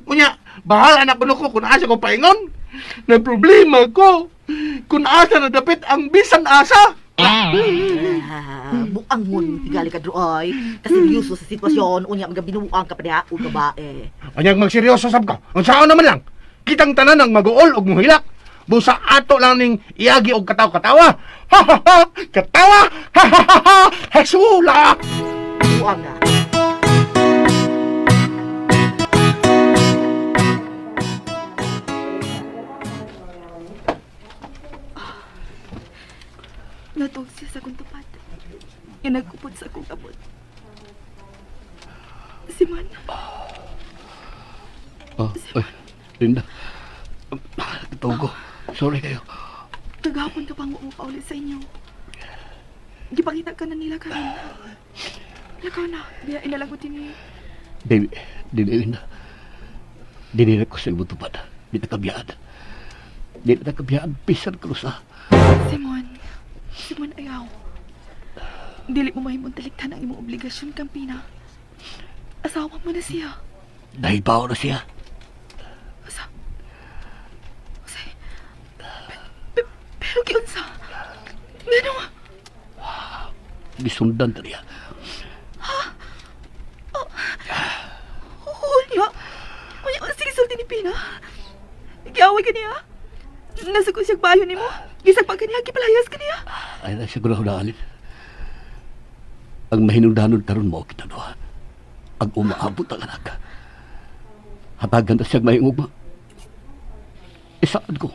Unya, bahala na kuno ko kung asa ko paingon. Na problema ko. Kung asa na dapit ang bisan asa. Ah, buangon tigali ka droy. Kasi seryoso sa sitwasyon, unya mga binuang ka pa diha o babae. Anyang magseryoso sab ka. Ang sao naman lang. Kitang tanan ang maguol og mohilak. Busa ato lang ning iagi og kataw-katawa. Ha ha ha! Katawa! Ha ha ha ha! Hesula! Buang na. Natuog siya sa akong tupad. Oh, ay, Linda. Tawag ko. Sorry kayo. Kagahapon ka pang paulit sa inyo. Gipakita ka na nila karon. Lakaw na, biyain na lang ko tini. Dili, dili, Linda. Dili na ko sa imong tupad. Di na kabiyaan. Di na kabiyaan. Bisan ko sa. Simon, Simon, ayaw. Dili mo mahimong talikdan ang imong obligasyon kang Pina. Asawa mo na siya. Nahibaw na siya. Asa? Asa? Pero giunsa? Ngano? Gisundan ta niya. Unya. Unya, sige sulti ni Pina. Giaway ka niya. Nasuko siya bayo nimo. Gisagpa ka niya, gipalayas ka niya. Ay na siguro ako naalin. Ang mahinungdanon karon mao kita duha. Ang umaabot ang anak. Hatagan na siyang may ugma. Isaan ko.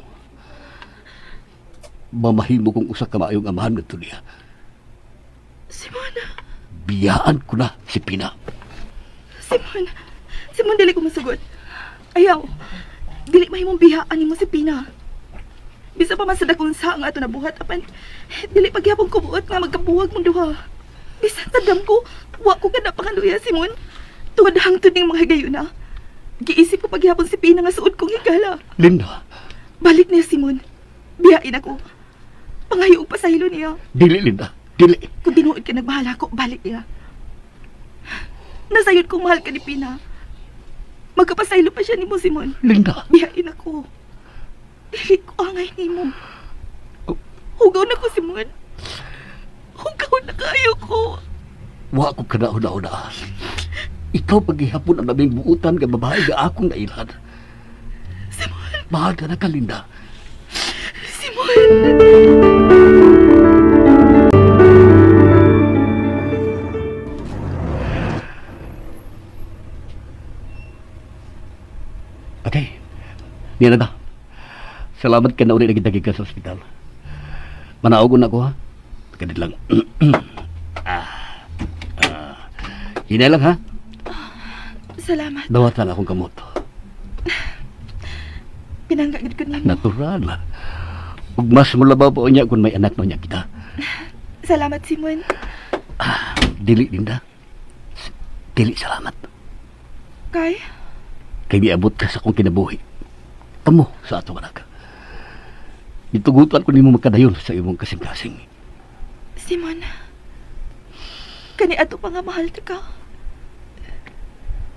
Mamahimo kong usa ka maayong amahan ngadto niya. Simon, Biyaan ko na si Pina. Simon. Simon, dili ko masugot. Ayaw. Dili mahimong biyaan nimo si Pina. Bisa pa man sa dakong sa ang ato nabuhat apan dili pagyapon ko buot nga magkabuwag mong duha. Bisan sa dam ko, wa ko kada pangaluya, Simon. Tungod hangtod ning mga higayuna. Giisip ko pagyapon si Pina nga suod kong higala. Linda, Balik niya, Simon. Biyain ako. Pangayo og pasaylo niya. dili Linda, dili. Kung tinuod ka nagbahala ko, balik niya. Nasayod kong mahal ka ni Pina. Magkapasaylo pa siya ni mo, Simon. Linda. Biyain ako. Dili ko angay nimo. Hugaw na ko, Simon. Hugaw na kayo ko. Wa ko kanauna-una. Ikaw paghihapon ang labing buutan nga babae nga akong nailhan. Simon! Mahal ka na ka, Linda. Simon! Okay. Niya na ba? Salamat ka na uli nagitagi ka sa ospital. Manaogon ako ha. Kadit lang. Hinay lang ha. Salamat. Dawatan akong kamot. Pinangga gid ko nimo. Natural. Ug mas mulabaw pa unya kung may anak na niya kita. Salamat, Simon. Dili, Linda. Dili, salamat. Kay, Kay miabot ka sa akong kinabuhi. Kamo sa atong anak. Gitugutan ko nimo magkadayon sa imong kasing-kasing. Simon. Kani ato pa nga mahal ta ka.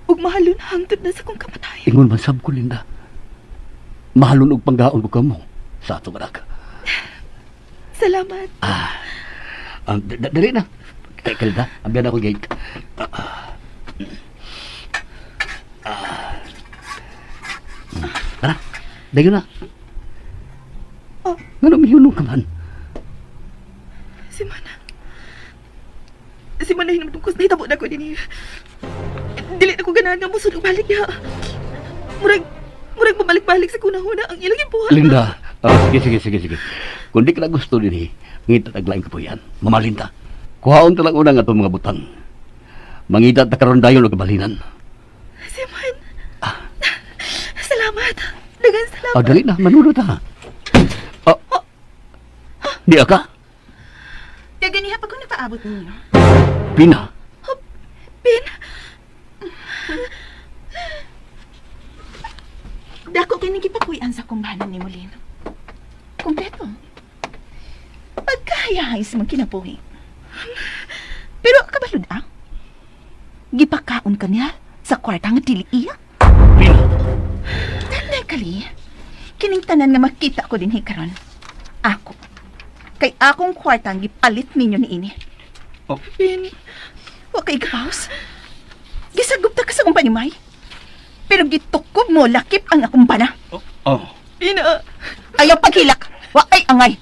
Ug mahalon hangtod na sa kong kamatayon. Ingon man sab ko, Linda. Mahalon og panggaon ko kamo sa atong anak. Salamat. Dali na. Kay Linda, ambiyan ako gate. Tara, dayon na. Oh. Ngano mihunong ka man? Simon. Simon, nahinumdum ko nahitabo na ko dinhi. Dili na ko ganahan nga mosulod balik niya. Murag mabalik-balik sa kunahuna ang ilang ibuhat. Linda, sige. Kung di ka na gusto dinhi, ngita taglain ka po yan. Mamalinta. Kuhaon ta lang una nga itong mga butang. Mangita ta karon dayon og kabalinan. Simon. Salamat. Dagan salamat. Ah, dali na, manunod ta. Ah, di ka? Kaya ganiha pa kung napaabot ninyo. Pina. Pin. Dako kay ning gipakuy-an sa kumbanan ni Molin. Kompleto. Pagkahayahay sa mga kinabuhi. Pero kabalod ah. Gipakaon ka niya sa kwarta nga dili iya. Pina. Technically, kining tanan nga makita ko dinhi karon. Ako. Kay akong kwarta ang gipalit ninyo ni ini. Oh. Pin. Wa kay gawas. Gisagupta ka sa akong panimay. Pero gitukob mo lakip ang akong bana. Oh. Pina. Ayaw paghilak. Wa ay angay.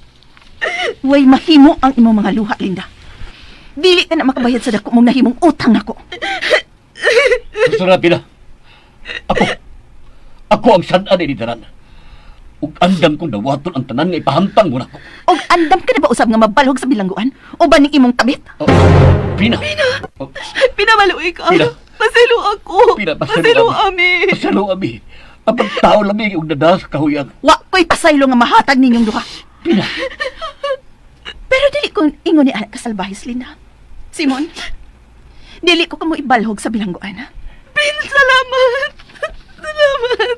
Way mahimo ang imong mga luha, Linda. Dili ka na makabayad sa dako mong nahimong utang nako. Gusto na, Pina. Ako. Ako ang sad-an ni tanan. Ug andam kong dawaton ang tanan nga ipahamtang mo nako. Og andam ka na ba usab nga mabalhog sa bilangguan? O ba ning imong kabit? Oh, Pina. Pina. Oh, Pina, maluoy ka. Pina. Pasaylo ako. Pina, Pasaylo ami. Pasaylo ami. Ang pagtao lami og dadas kahuyang. Wa ko'y pasaylo nga mahatag ninyong duha. Pina. Pero dili ko ingon ni anak kasalbahis, Linda. Simon, dili ko kamo ibalhog sa bilangguan. Pin, salamat. Salamat.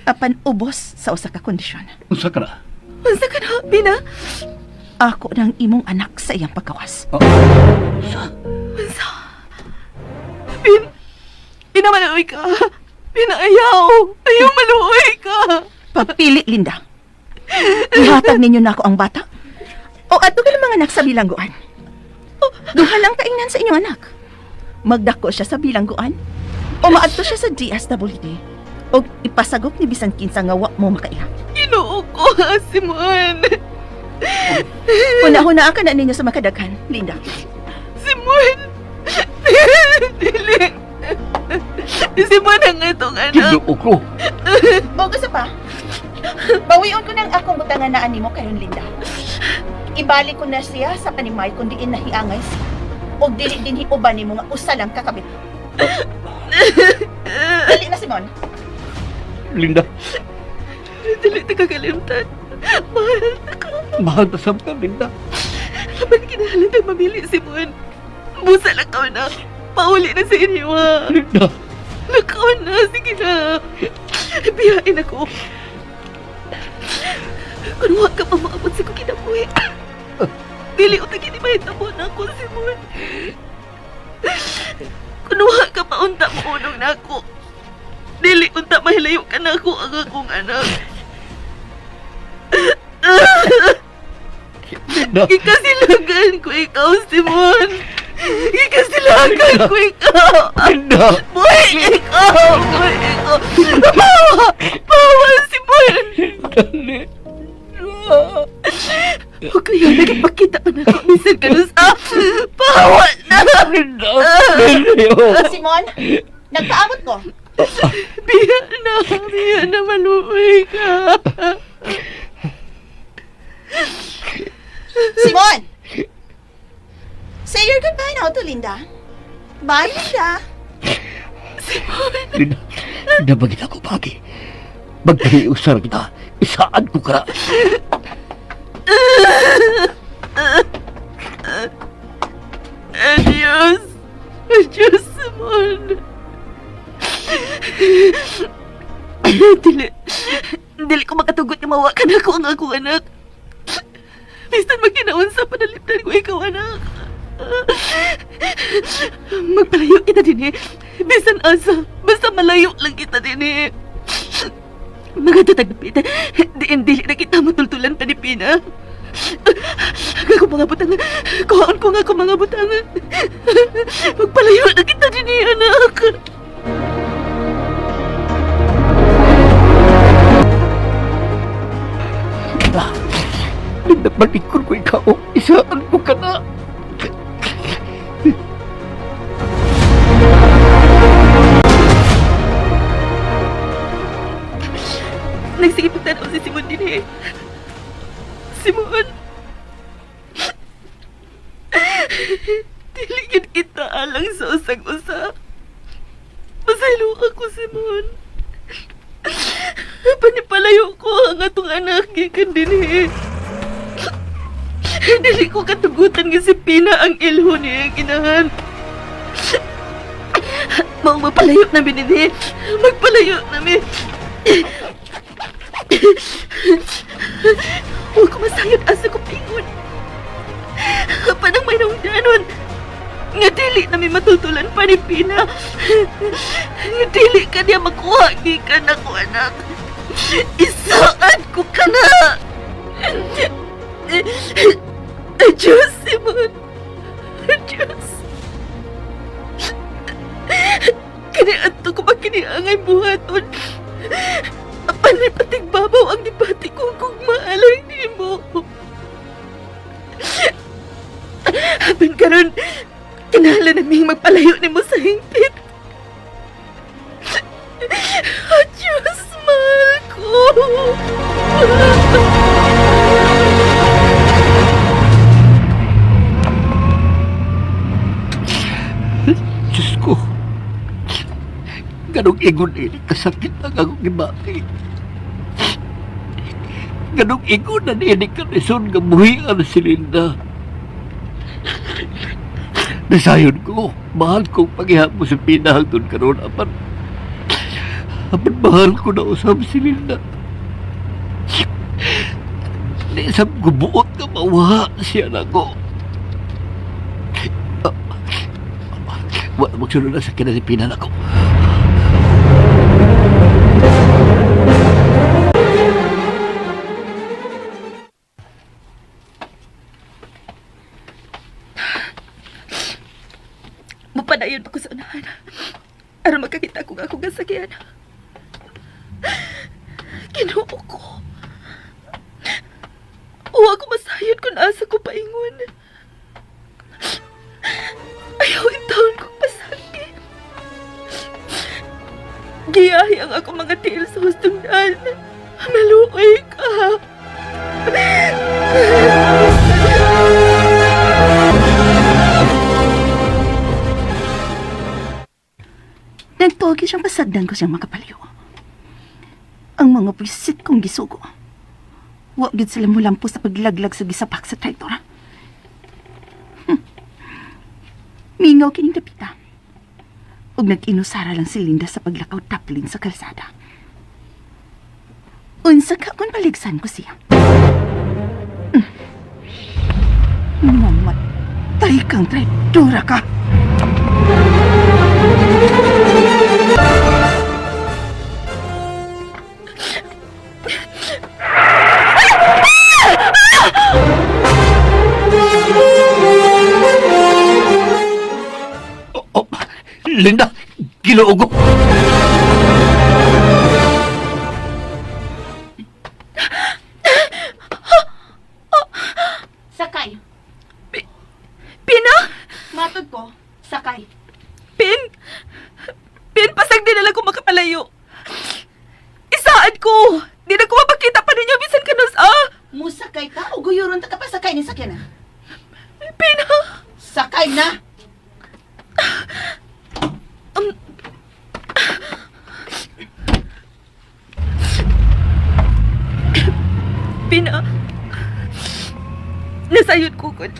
Apan ubos sa usa ka kondisyon. Unsa ka na? Unsa ka na, Pina? Ako ng imong anak sa iyang pagkawas. Unsa? Unsa? Pin, Pina, maluoy ka. Pina, ayaw. Ayaw, maluoy ka. Pagpili, Linda. Ihatag ninyo na ako ang bata. O ato ka ng mga anak sa bilangguan. Duha lang kaingnan sa inyong anak. Magdako siya sa bilangguan o maadto siya sa DSWD o ipasagop ni bisan kinsa nga wa mo makaila. Ginoo ko, Simon. Huna-hunaan ka na ninyo sa makadaghan, Linda. Simon! Dili. Simon ang itong anak. Ginoo ko. O gusto pa, bawion ko ng akong butangan na animo karon, Linda. Ibalik ko na siya sa panimay kung diin nahiangay siya. O dili din hiuban nimo nga usa lang kakabit. Dali na, Simon. Linda, Dili ta kakalimtan. Mahal ta ka. mahal ta sab ka, Linda. Apan kinahanglan tag mamili, Simon. Busa lang ka na. Pauli na sa inyo, ha. Linda. Lakaw na. Sige na. Biyain ako. Kung huwag ka pa maabot sa kong kinabuhi. Dili ko tagini mahitabo na ako, Simon. Kung huwag ka pa unta maunong na ako. Dili unta mahilayo ka na ako ang akong anak. Linda. Gikasilagan ko ikaw, Simon. Gikasilagan ko ikaw. Linda. Buhay ikaw! Buhay ikaw! Pawa! Pawa, Simon! Dali. O kaya nagipakita pa na ako bisan ka nun sa... Pawa na! Linda. Linda. Simon, nagpaabot ko. Biya na! Biya na maluoy ka! Simon! Say your goodbye now to Linda. Bye, Linda. Linda, Linda, bagit ako bagi. Magtahiusar kita. Isaan ko ka. Adios! Adios, Simon! Dili. Dili ko makatugot nga mawakan ako ang akong anak. Bisan magkinaon sa panalipdan ko ikaw, anak. Magpalayo kita din eh. Bisan asa. Basta malayo lang kita din eh. Mga tatagpit, diin dili na kita matultulan pa ni Pina. Ako mga butang, kuhaon ko nga ako mga butang. Magpalayo na kita din eh, anak. Linda, Linda, balikon ko ikaw. Isaan ko ka na. Nagsige pagtanaw si Simon din eh. Simon! Diligid kita alang sa usag-usa. Pasaylo ako, Simon. Panipalayo ko ang atong anak gikan din eh. Dili ko katugutan nga si Pina ang ilho niya ginahan. Maong mapalayo namin din eh. Magpalayo namin. Huwag ko masayod asa ko pingon. Kapanang may naungdanon. Nga dili na may matutulan pa ni Pina. Nga dili ka niya makuha. Gikan ako, anak. Isaan ko ka na. Diyos, Simon. Diyos. Kani ato ko ba kiniangay buhaton? Apan may patigbabaw ang dibati ko kung maalay nimo. Apan karon, kinahanglan naming magpalayo nimo sa hingpit. Diyos, mahal ko. Ganong ingon ini, kasakit ang akong gibati. Ganong ingon na niini kanison nga buhian si Linda. Nasayon ko, mahal kong paghihapon sa pinahang doon karoon, apan mahal ko na usab si Linda. Di sab gubuot nga mawa siya na ko. Wa magsunod na sa kina si Pina nako. Mapadayon pa ko sa unahan. Aron makakita ko nga akong gasakyan. Ginoo ko. Uwa ko masayod kung asa ko paingon. Ayaw intawon ko pasagi. Giyahi ang ako mga tiil sa hustong daan. Maluoy ka. Nagtuogi siyang pasagdan ko siyang makapaliw. Ang mga puwisit kong gisugo. Wa gid sila mulampo sa paglaglag sa gisapak sa traitor. Mingaw kining dapita. Ug nag-inusara lang si Linda sa paglakaw taplin sa kalsada. Unsa ka kung paligsan ko siya. Mamatay kang traidora ka! Oh, Linda, Ginoo ko. Sakay! Pina! Matod ko, sakay. Pin! Pin, pasag di na lang ko makapalayo. Isaad ko! Di na ko mapakita pa ninyo bisan kanus ah! Musakay ka o guyuron ta ka pa sakay ni sakyan na. Pina! Sakay na! Pina! Nasayod ko kun.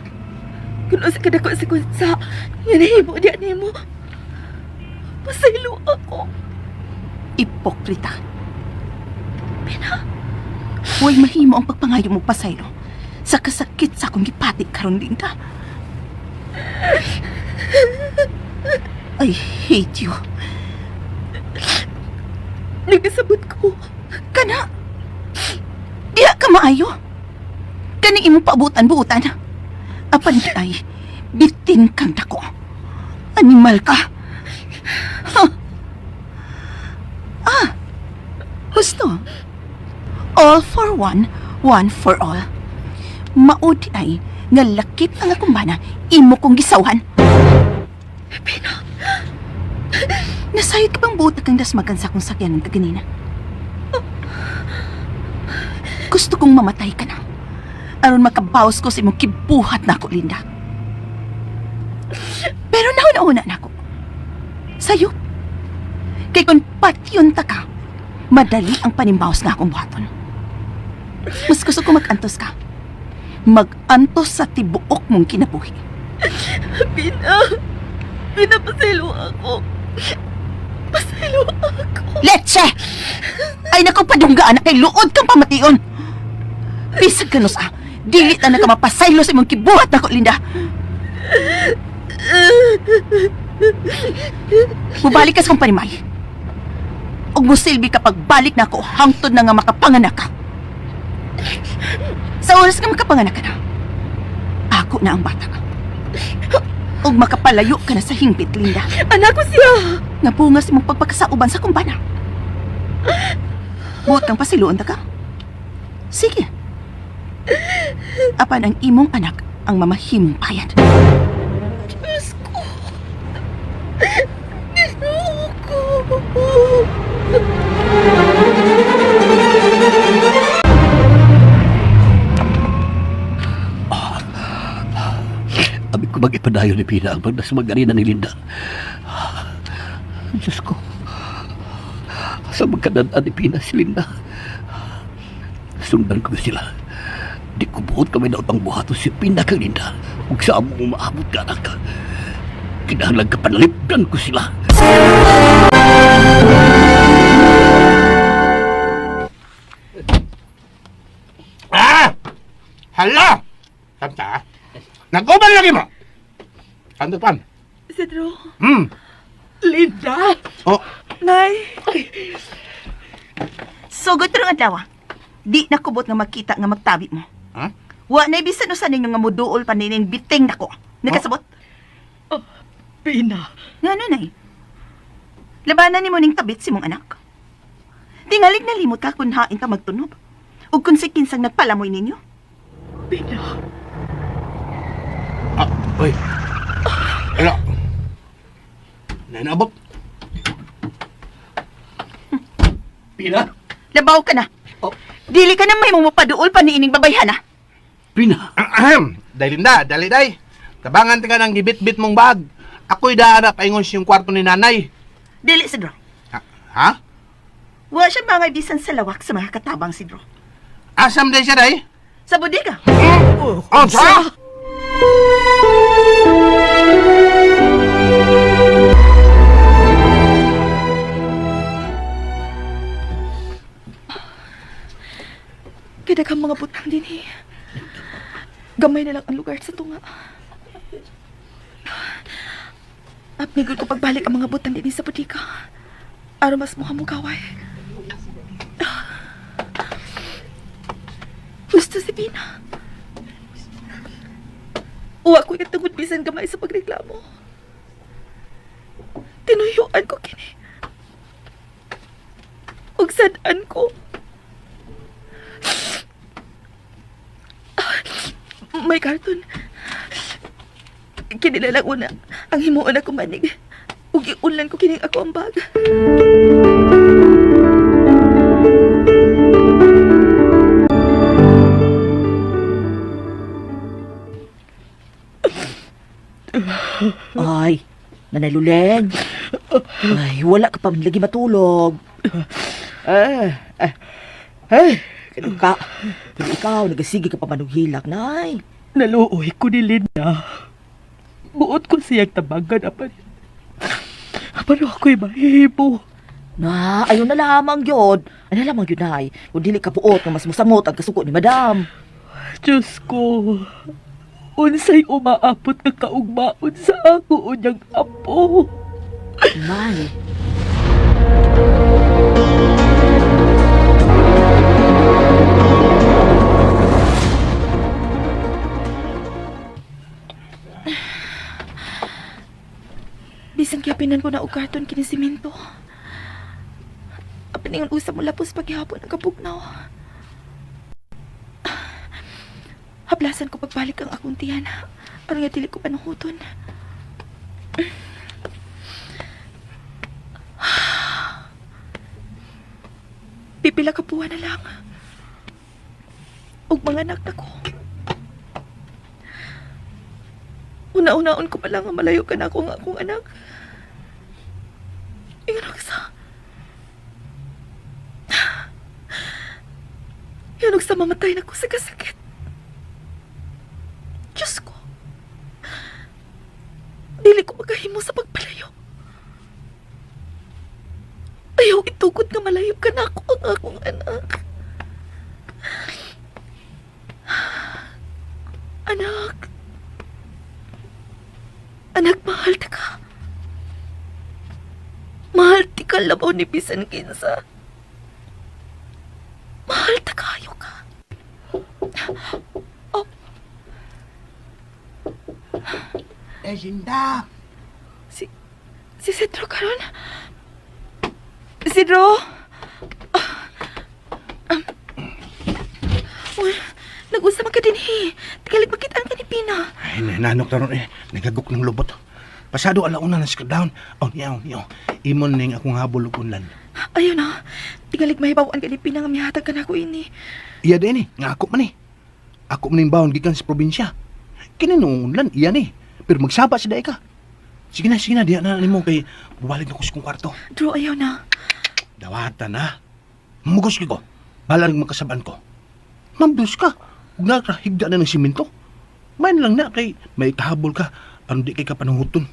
Kun usa ka dako sa kunsa, nga nahimo diya nimo. Pasaylo ako. Ipokrita. Pina! Huwag mahimo ang pagpangayo mo pasaylo sa kasakit sa akong gipati karon Linda. I hate you. Nagasabot ko. Kana! Diha ka maayo. Kaning imong paabutan-buutan. Apan di ay, bitin kang dako. Animal ka. Huh. Ah, husto. All for one, one for all. Maudi ay, nga lakip ang akong bana, imo kong gisawhan. Pina! Nasayod ka bang buot kang dasmagan sa akong sakyanan kaganina? Gusto kong mamatay ka na. Aron makabawas ko sa imong kibuhat na ako, Linda. Pero nauna-una na ako. Sayop. Kay kung patyon ta ka, madali ang panimbawas na akong buhaton. Mas gusto ko mag-antos ka. Mag-antos sa tibuok mong kinabuhi. Pina! Pina, pasaylo ako. Pasaylo ako. Leche! Ay naku, padunggaan na kay luod kang pamation. Bisag ka ah. Dili ta na ka mapasaylo sa imong kibuhat nako, Linda. Mubalik ka sa kong panimay. Ug musilbi ka pagbalik na ako hangtod na nga makapanganak ka. Sa oras nga makapanganak ka na, ako na ang bata. Ug makapalayo ka na sa hingpit, Linda. Anak ko siya! Nga bungas imong pagpakasauban sa kumbana. Buot kang pasiluon ta ka? Sige. Apan ang imong anak ang mamahimong payad. Diyos ko! Ginoo ko! Abi ko mag-ipadayon ni Pina ang pagdasmag ganina ni Linda. Diyos ko. Sa magkadad-an ni Pina si Linda. Sundan ko sila. Di ko buot kami daot ang buhaton si Pina kang Linda. Ug sa among umaabot ka, anak. Kinahanglan ka panalipdan ko sila. Ah! Hala! Samta? Nag-uban lagi mo! Kanto pan? Isidro. Hmm. Linda! Oh, Nay. Sugod tarong adlaw. Di na kubot nga magkita nga magtabi mo. Ha? Wa na bisan usa ninyo nga muduol pa nining biting nako. Nakasabot? Oh, Pina. Ngano nay? Labanan nimo ning tabit si mong anak. Tingalig nalimot ka kun hain ka magtunob. Ug kun si kinsang nagpalamoy ninyo. Pina. Ah, uy. Hala. Nanabot. Pina? Labaw ka na. Oh. Dili ka na may mumupaduol pa niining babayhan ah. Pina? Ahem. Dahil Linda, dali day. Tabangan ka ng gibit-bit mong bag. Ako'y daan na paingon siyang kwarto ni nanay. Dili Sidro. Ha? Ha? Wa siya mga bisan sa lawak sa mga katabang Sidro. Asam day siya day? Sa bodega. Oh, sa? Kaya mga butang din eh. Gamay na lang ang lugar sa tunga. Apnigol ko pagbalik ang mga butang din sa butika. Aron mas mukha mong kaway. Gusto si Pina. Uwa ko yung tungod bisan gamay sa pagreklamo. Tinuyuan ko kini. Ug sad-an ko. May karton. Kinila lang una ang himuon ako manig. Ug iunlan ko kining ako ang bag. Ay, Nanay Luleng. Ay, wala ka pa man lagi matulog. Eh, eh, eh, kano ka? Pero ikaw, nagasige ka pa man og hilak, nay. Naluoy ko ni Linda. Buot ko siyang tabangan apan. Apan ako'y mahimo. Na, ayon na lamang yun. Ano lamang yun, nay? Kung dili ka buot, nga mas musamot ang kasuko ni madam. Diyos ko. Unsay umaapot nga kaugmaon sa ako unyang apo. Nay. Bisan kiyapinan ko na og karton kini simento. Apan ingon usab mo lapos paghihapon ang kabugnaw. Hablasan ko pagbalik ang akong tiyan. Aron nga dili ko panuhuton. Pipila ka buwan na lang. Ug mga anak na ko. Una-unaon ko pa lang nga malayo ka na ako nga akong anak. Ingon sa... Ingon sa mamatay na ko sa kasakit. Diyos ko. Dili ko makahimo sa pagpalayo. Ayaw itugot nga malayo ka na ako ang akong anak. Anak. Anak, mahal ta ka. Mahal ti ka labaw ni bisan kinsa. Mahal ta kayo ka. Oh. Eh, Linda. Si Cedro karon. Cedro. Uy, nag-usap man ka din eh. Tigalig makitaan ka ni Pina. Ay, nanok na ron eh. Nagagok ng lubot. Pasado alauna na si down. Oh, niyaw, niyaw. Imon ning akong habol ug unlan. Ayaw na. Tigalig mahibawan ka ni Pina nga mihatag ka na ko ini. Iya din eh. Nga ako man eh. Ako man ning bawon gikan sa probinsya. Kini noong unlan, iya ni. Pero magsaba sa dae ka. Sige na, diya na nimo kay bubalik na ko sa kong kwarto. Drew, ayaw na. Dawata na. Mugos ko. Balang makasabaan ko. Mabdos ka. Ug nakahigda na ng simento. Main lang na kay may kahabol ka aron di kay ka panuhuton.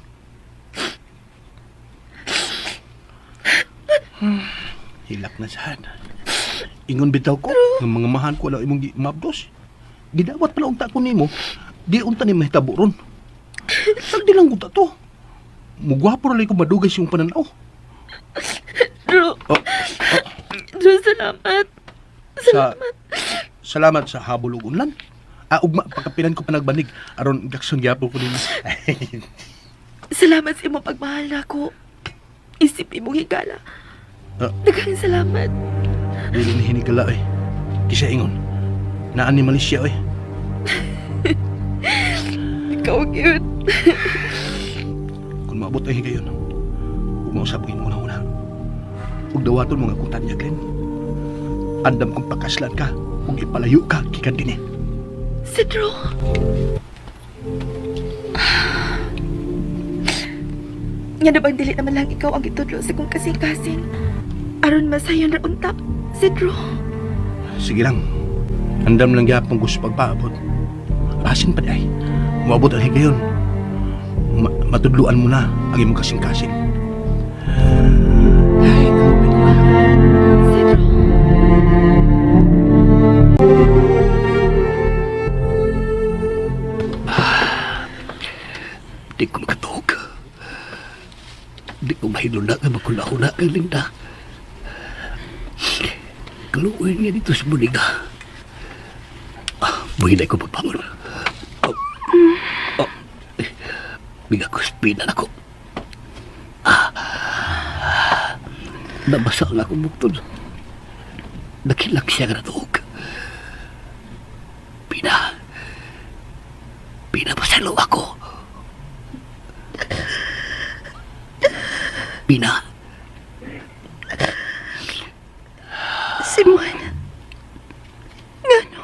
Hilak na sad. Ingon bitaw ko nga mga mahan ko wala imong mabdos. Gidawat pala unta ko nimo. Di unta ni mahitabo ron. Tagdi lang unta to. Mugwapo ra ko madugay siyong pananaw. Drew. Oh, Drew, salamat. Sa salamat sa habol ug unlan. Ah, ugma pagkapilan ko panagbanig aron gakson gyapon ko nimo. Salamat sa imong pagmahal nako. Isip imong higala. Ah. Daghang salamat. Dili ni hinigala oy. Kisa ingon. Naa ni Malaysia oy. Ikaw gyud. Kung maabot ang higayon, ug mausab ang imong una. Ug dawaton mga kung Tanya Glenn. Andam kong pakaslan ka ug ipalayo ka gikan dinhi. Si Drew. Nga na bang dili naman lang ikaw ang gitudlo sa kong kasing-kasing? Aron masayon ra unta, si Drew. Sige lang. Andam lang gyapon gusto pagpaabot. Basin pa di ay. Moabot ang higayon. Matudluan mo na ang imong kasing-kasing. Ay, kalupit ko. Si Drew. Di ko makatuog. Di ko mahiluna nga makulahuna kay Linda. Kaluoy niya dito sa bodega. Ah, buhinay ko pagbangon. Oh, oh, eh, biga ko spinan ako. Ah, nabasa ang akong buktod. Nakilak siya nga natuog. Pina, pinapasalo ako. Pina, Simon. Ngano?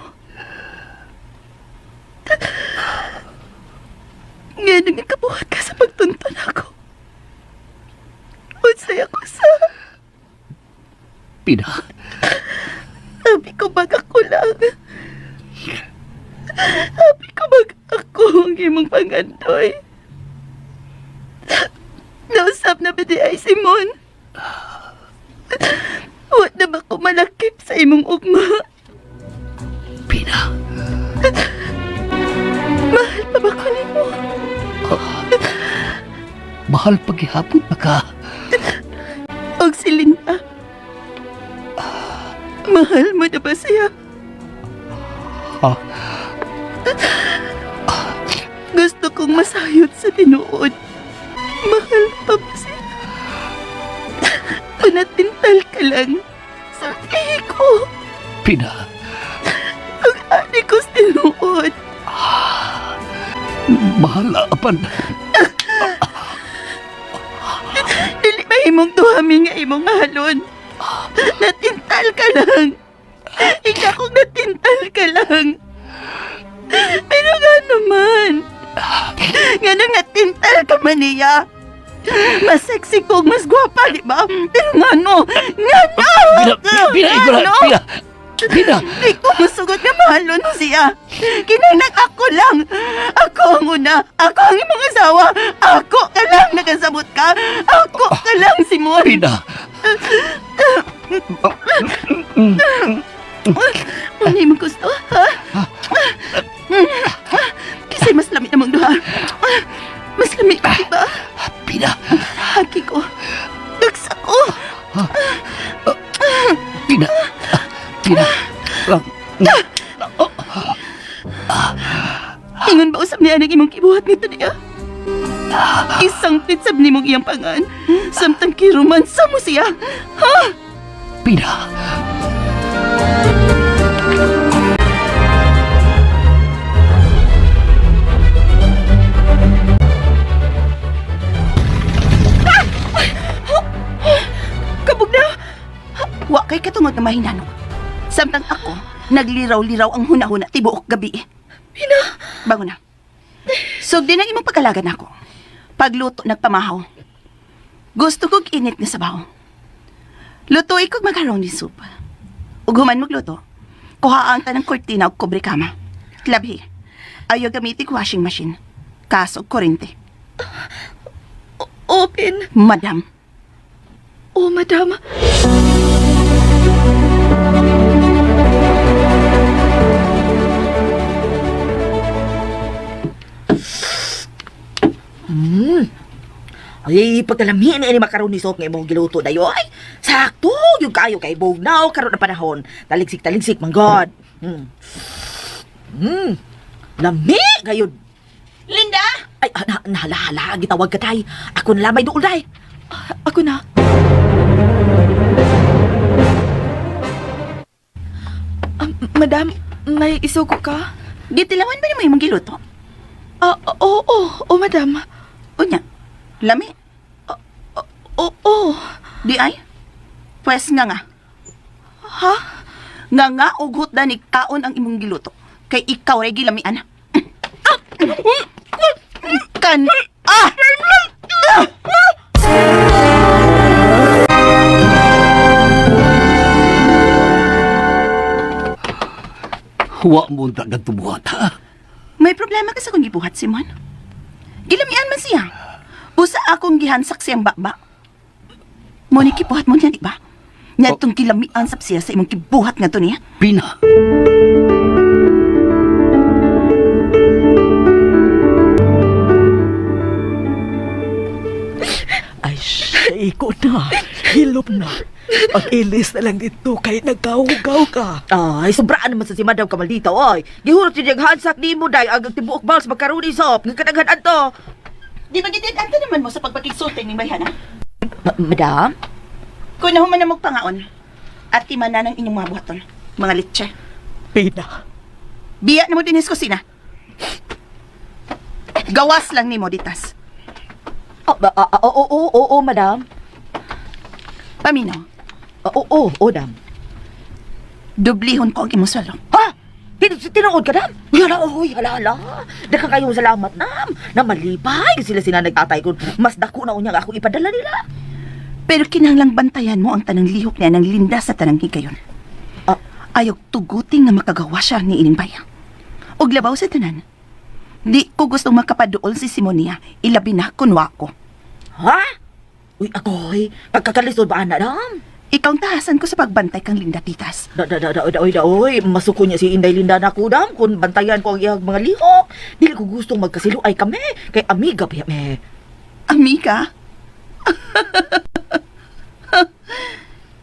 Ngano nga kabuhat ka sa pagtunton ako? Unsay ako sa... Pina, Sabi ko bag ako lang. Sabi ko bag ako ang imong pangandoy. Nausap na ba di ay Simon? Wa na ba ko malakip sa imong ugma? Pina, Mahal pa ba ko nimo? mahal paghihapon na ka. Og si Linda. Mahal mo na ba siya? Ah. Gusto kong masayod sa tinuod. Mahal pa ba siya? Panatintal ka lang. Sultihi ko. Pina, Ang ani ko sa tinuod. mahal apan. Dili ba imong duhami nga imong mahalon? Natintal ka lang. Ikaw kung natintal ka lang. Pero nga naman. Nga nang natintal ka man niya. Mas sexy ko, mas gwapa, di ba? Pero nga no, nga no! Pina, Pina, Igora, Nga no! Pina, Pina, Di ko masugot nga mahalon mo siya. Kinangnak ako lang. Ako ang una. Ako ang imong asawa. Ako ka lang nakasabot ka. Ako ka lang, Simon. Pina. Ano imong gusto, ha? Kasi mas lami namang duha. Mas lami ka, di ba? Pina, Hagi ko. Dagsa ko. Pina, Pina. Ingon ba usab niya ang imong kibuhat nito niya? Isang pitsab ni mong iyang pangan. Samtang kiromansa mo siya. Ha? Pina. Kabog na! Wa kay katungod na mahinanong. Samtang ako, nagliraw-liraw ang huna-huna tibuok gabi. Pina! Bango na. Sugdi ng imong pagkalaga nako. Pagluto nagpamahaw. Gusto kog init nga sabaw. Lutuin kog macaroni soup. Ug human magluto, kuha ang tanang kurtina ug kobre kama. Labi, ayaw gamitin washing machine. Kaso kurente. Open. Madam. Oh, madam. Ay, pagkalami ni macaroni soup nga imong giluto dayo ay. Sakto, yung kayo kay bugnaw karon na panahon. Taligsik taligsik man god. Lami gayud. Linda! Ay, na, na, hala, gitawag ka tay. Ako na lamay duol day. Ako na. Madam, may isugo ka? Gitilawan ba ni mo imong giluto? Ah, oo, oo, oo, madam. Unya, lami. Oo, oo. Di ay? Pwes nga nga. Ha? Nga nga ugot na ni kaon ang imong giluto. Kay ikaw ray gilamian. Kan ah! Wa mo unta kadto buhat ha. May problema ka sa kong gibuhat, Simon. Gilamian man siya. Usa akong gihansak siyang baba. Mo ni kibuhat mo niya, di ba? Nga itong gilamian sab siya sa imong kibuhat nga to niya. Pina. Ay, iko na. Hilop na. Pag-ilis na lang dito kay nagkahugaw ka. Ay, sobraan naman sa si Madam Kamaldita, oy. Gihurot siya niyang hansak ni mo, day, ang tibuok bals, macaroni soup, nga kadaghan anto. Di ba gitid anta naman mo sa pagpakigsulti ning bayhana? Madam? Kung nahuman na magpangaon, at timana ng inyong mga buhaton, mga litse. Pina. Biya na mo din sa kusina. Gawas lang nimo ditas. Oh, oo, oo, oo, oo, madam. Paminaw, Oo, oo, oo, dam. dublihon ko ang imong sweldo. Ha? Tinuod ka, dam? Uy, hala, uy, hala, hala. Daka kayong salamat, nam. Na malipay sila sina nagtatay kung mas dako na unya nga ako ipadala nila. Pero kinahanglang bantayan mo ang tanang lihok niya ng linda sa tanang higayon. Ah. Ayaw tuguting nga makagawa siya ni ining baya. Og labaw sa tanan. Di ko gustong makapaduol si Simonia, ilabi na kunwa ko. Ha? Uy, akoy, pagkakalisod ba, ana, dam? Ikaw ang tahasan ko sa pagbantay kang Linda Titas. Da, da, da, da, da, oy, da, oy, masuko niya si Inday Linda na ko, dam, kung bantayan ko ang iyang mga lihok. Dili ko gustong magkasilo ay kami, kay amiga pa me. Amiga?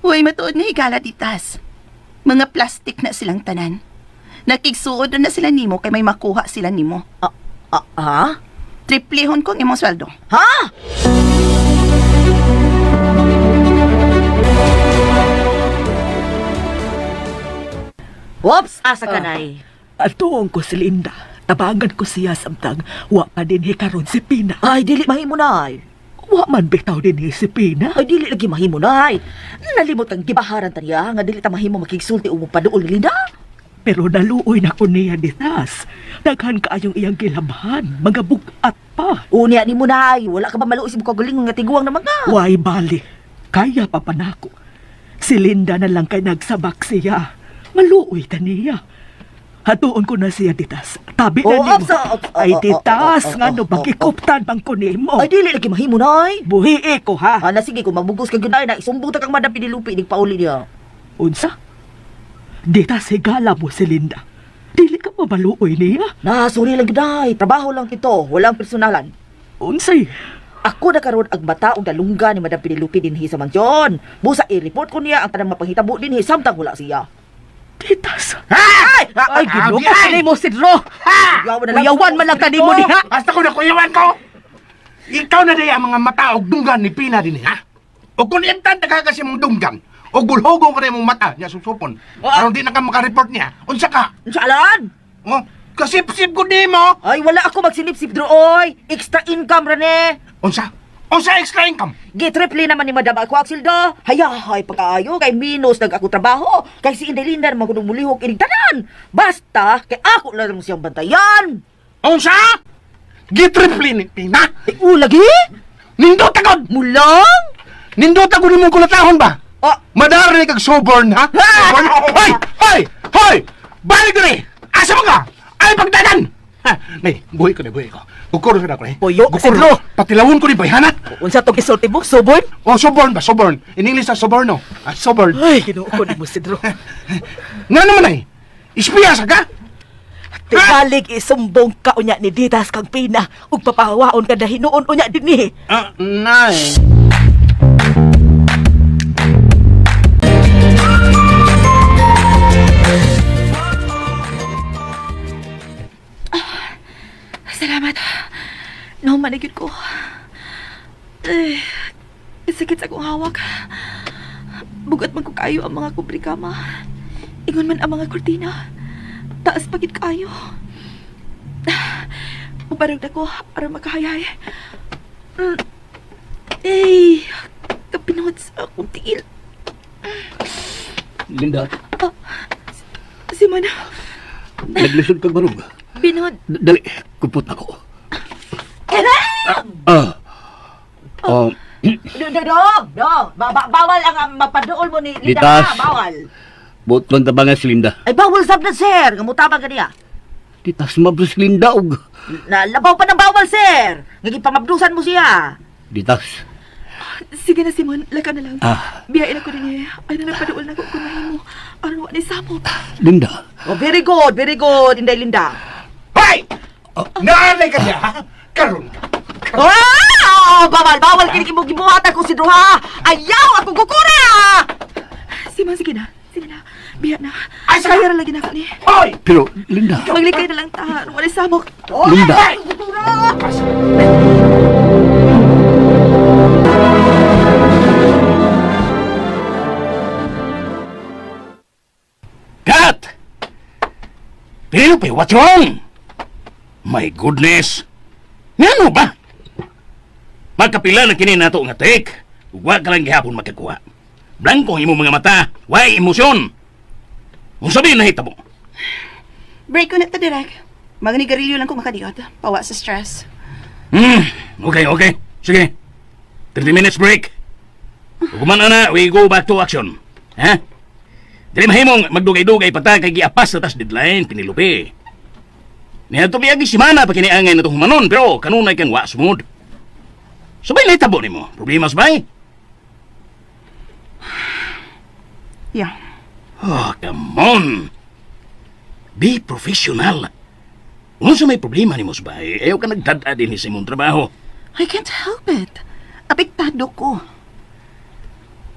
Uy, matuod nga higala, Titas. Mga plastic na silang tanan. Nakigsuod na sila nimo kay may makuha sila nimo. Ah, ah, ha? Triplehon ko ang imong sweldo. Ha? Whoops, asa ka nay. Atuong ko si Linda. Tabangan ko siya samtang wa pa din karon si Pina. Ay, dili mahimo nay. Wa man bitaw din si Pina. Ay, dili lagi mahimo nay. Nalimot ang gibaharan ta niya nga dili ta mahimo makigsulti o paduol ni Linda. Pero naluoy na ko niya ditas. Daghan kaayong iyang gilamhan, mga bugat pa. Unya ni mo nay, wala ka ba maluoy sa kagalingon nga tiguang na mga. Way bali, kaya pa panako. Si Linda na lang kay nagsabak siya. Maluoy ta niya. Hatuon ko na siya, Titas. Tabi na Oh, nimo. absa, absa, Ay, oh, oh, Titas, oh, oh, nga oh, no, oh, bakikuptan bang ko nimo. Ay, dili lagi mahimo nay. Buhii ko, ha? Ana sige kung mabugos ka gyud nay, na isumbong ta kang Madam Pinilupi ning pauli niya. Unsa? Ditas, higala mo si Linda. Dili ka mabaluoy niya. Na, sorry lang gyud nay, trabaho lang kito, walang personalan. Unsay? Ako na karon ang bata og dalungga ni Madam Pinilupi dinhi sa mansyon. Busa i-report ko niya ang tanang mapanghitabo dinhi samtang wala siya. Titas. Ay! Ay, ginoo ko nimo, Sidro. Kuyawan na lang. Kuyawan man lang kanimo diha. Basta ko na kuyawan ko! Ikaw na day ang mga mata og dunggan ni Pina din ha? O kung imtan ta kasi mong dunggan, o gulhogong ka na imong mata niya susupon. Aron di na ka makareport niya. Unsa ka? Unsa alan? Oh, kasipsip ko nimo. Ay, wala ako magsilip-sip oy. Extra income ra ni. Unsa? Unsa extra income? Gitriple naman ni Madam ako aksildo. Hayahay pagkaayo kay minus nag ako trabaho. Kay si Inday Linda naman kuno mulihok ining tanan. Basta kay ako na lang siyang bantayan. Unsa? Gitriple ni Pina. Ay, ulagi? Nindot agad! Mulang? Nindot agad nimong kulatahon ba? Oh. Madara ni kag soborn, ha? Soborn? Hoy! Hoy! Hoy! Balik diri! Asa mo ka? Ay pagdagan! Ha, nay, buhi ko na, buhi ko. Gukuro sa ko, eh. Puyo, Gukuro. Sidro. Patilawon ko ni bayhana. Unsa tong gisulti mo, suborn? Oh, soborn ba? Soborn. In English, sa soborno. Ah, soborn. Ay, Ginoo ko nimo, Sidro. Nga naman ay, ispiya sa ka? Tingalig isumbong ka unya ni Ditas kang Pina ug papahawaon ka dahinuon unya dinhi. Ah, nay. Salamat. No, manigid ko. Eh, sakit sa akong hawak. Bugat man ko kayo ang mga kubrikama. Ingon man ang mga kurtina. Taas pagid kayo. Mubarog na ko aron makahayahay. Ay, kapinod sa akong tiil. Linda, Simon, naglisod kag barog. binod. Dali, kupot ako. Ah. Oh, Dong, dong. Bawal ang mapaduol mo ni Linda. Litas. Ha, bawal. buot lang tabangan si Linda. Ay, bawal sab na, sir. Nga mutabang ka niya. Ditas mabdos Linda og. Na, labaw pa ng bawal, sir. Nga gipamabdusan mo siya. Ditas. Sige na, Simon. Laka na lang. Ah. Biyain ako din eh. Ay, na nagpaduol na ko kung mahimo. Aron wa ni samot. Linda. Oh, very good, very good, Inday Linda. Hoy! Naanay ka niya, ha? Karon ka. Ah! Bawal, bawal kini kimo gibuhatan ko si Druha. Ayaw ako gukura. Simon, sige na. Sige na. Biya na. Ay, sige. Kaya ra lagi na ako ni. Hoy! Pero Linda, Maglikay na lang ta. Aron wa ni samok. Linda. Cut! Penelope, what's wrong? My goodness! Ngano ba? Magkapila na kini nato nga take. Wa ka lang gihapon makakuha. Blanko ang imong mga mata. Why emosyon? Unsa ba nahitabo? Break ko na ta, Direk. Maganigarilyo lang ko makadiot. Pawa sa stress. Okay, okay. Sige. 30 minutes break. Ug man ana, we go back to action. Ha? Dili mahimong magdugay-dugay pa ta kay giapas na tas deadline, Penelope. Niadto biyagi simana pa kini angay na humanon pero kanunay kang wa sumud. Sabay nahitabo nimo. Problema sabay? Yeah. Oh, come on. Be professional. Unsa may problema nimo sabay, ayaw ka nagdad-a din sa imong trabaho. I can't help it. Apektado ko.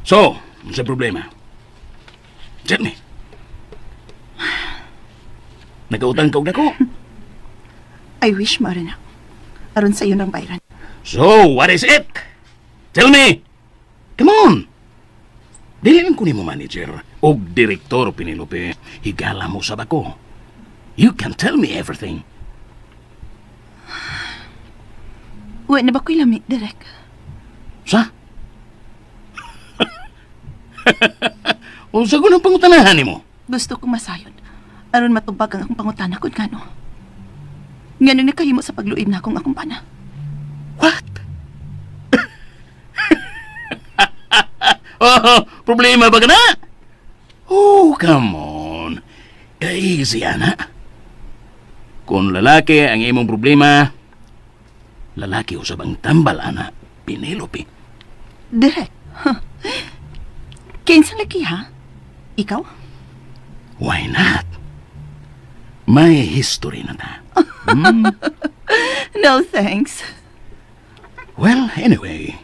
So, unsa problema? Diyan ni. Nagautang ka og dako. I wish maara na. Aron sa iyo ng bayran. So, what is it? Tell me. Come on. Dili lang ko nimo manager o direktor, Penelope. Higala mo sa bako. You can tell me everything. Uwi na ba ko'y lami, Direk? Sa? Unsa ko nang pangutanahan nimo? Gusto kong masayon. Aron matubag ang akong pangutana kung ngano. Ngano nakahimo sa pagluib na akong akong pana. What? Oh, problema ba ka na? Oh, come on. Easy, ana. Kung lalaki ang imong problema, lalaki usab ang tambal, ana. Penelope. Direk. Huh. Kinsa laki ha? Ikaw? Why not? May history na ta. No, thanks. Well, anyway,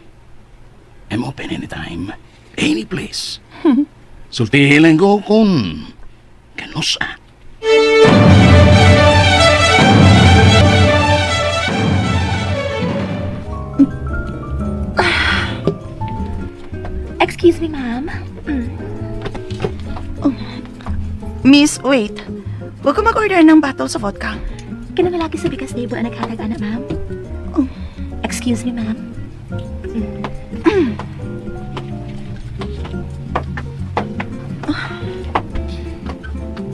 I'm open anytime, any place. Sultihin lang ko kung kanusa. Excuse me, ma'am. Miss, wait. Huwag ko mag-order ng bottle sa vodka. Kinangalaki sa bigas table ang naghatag ana, ma'am. Oh. Excuse me, ma'am.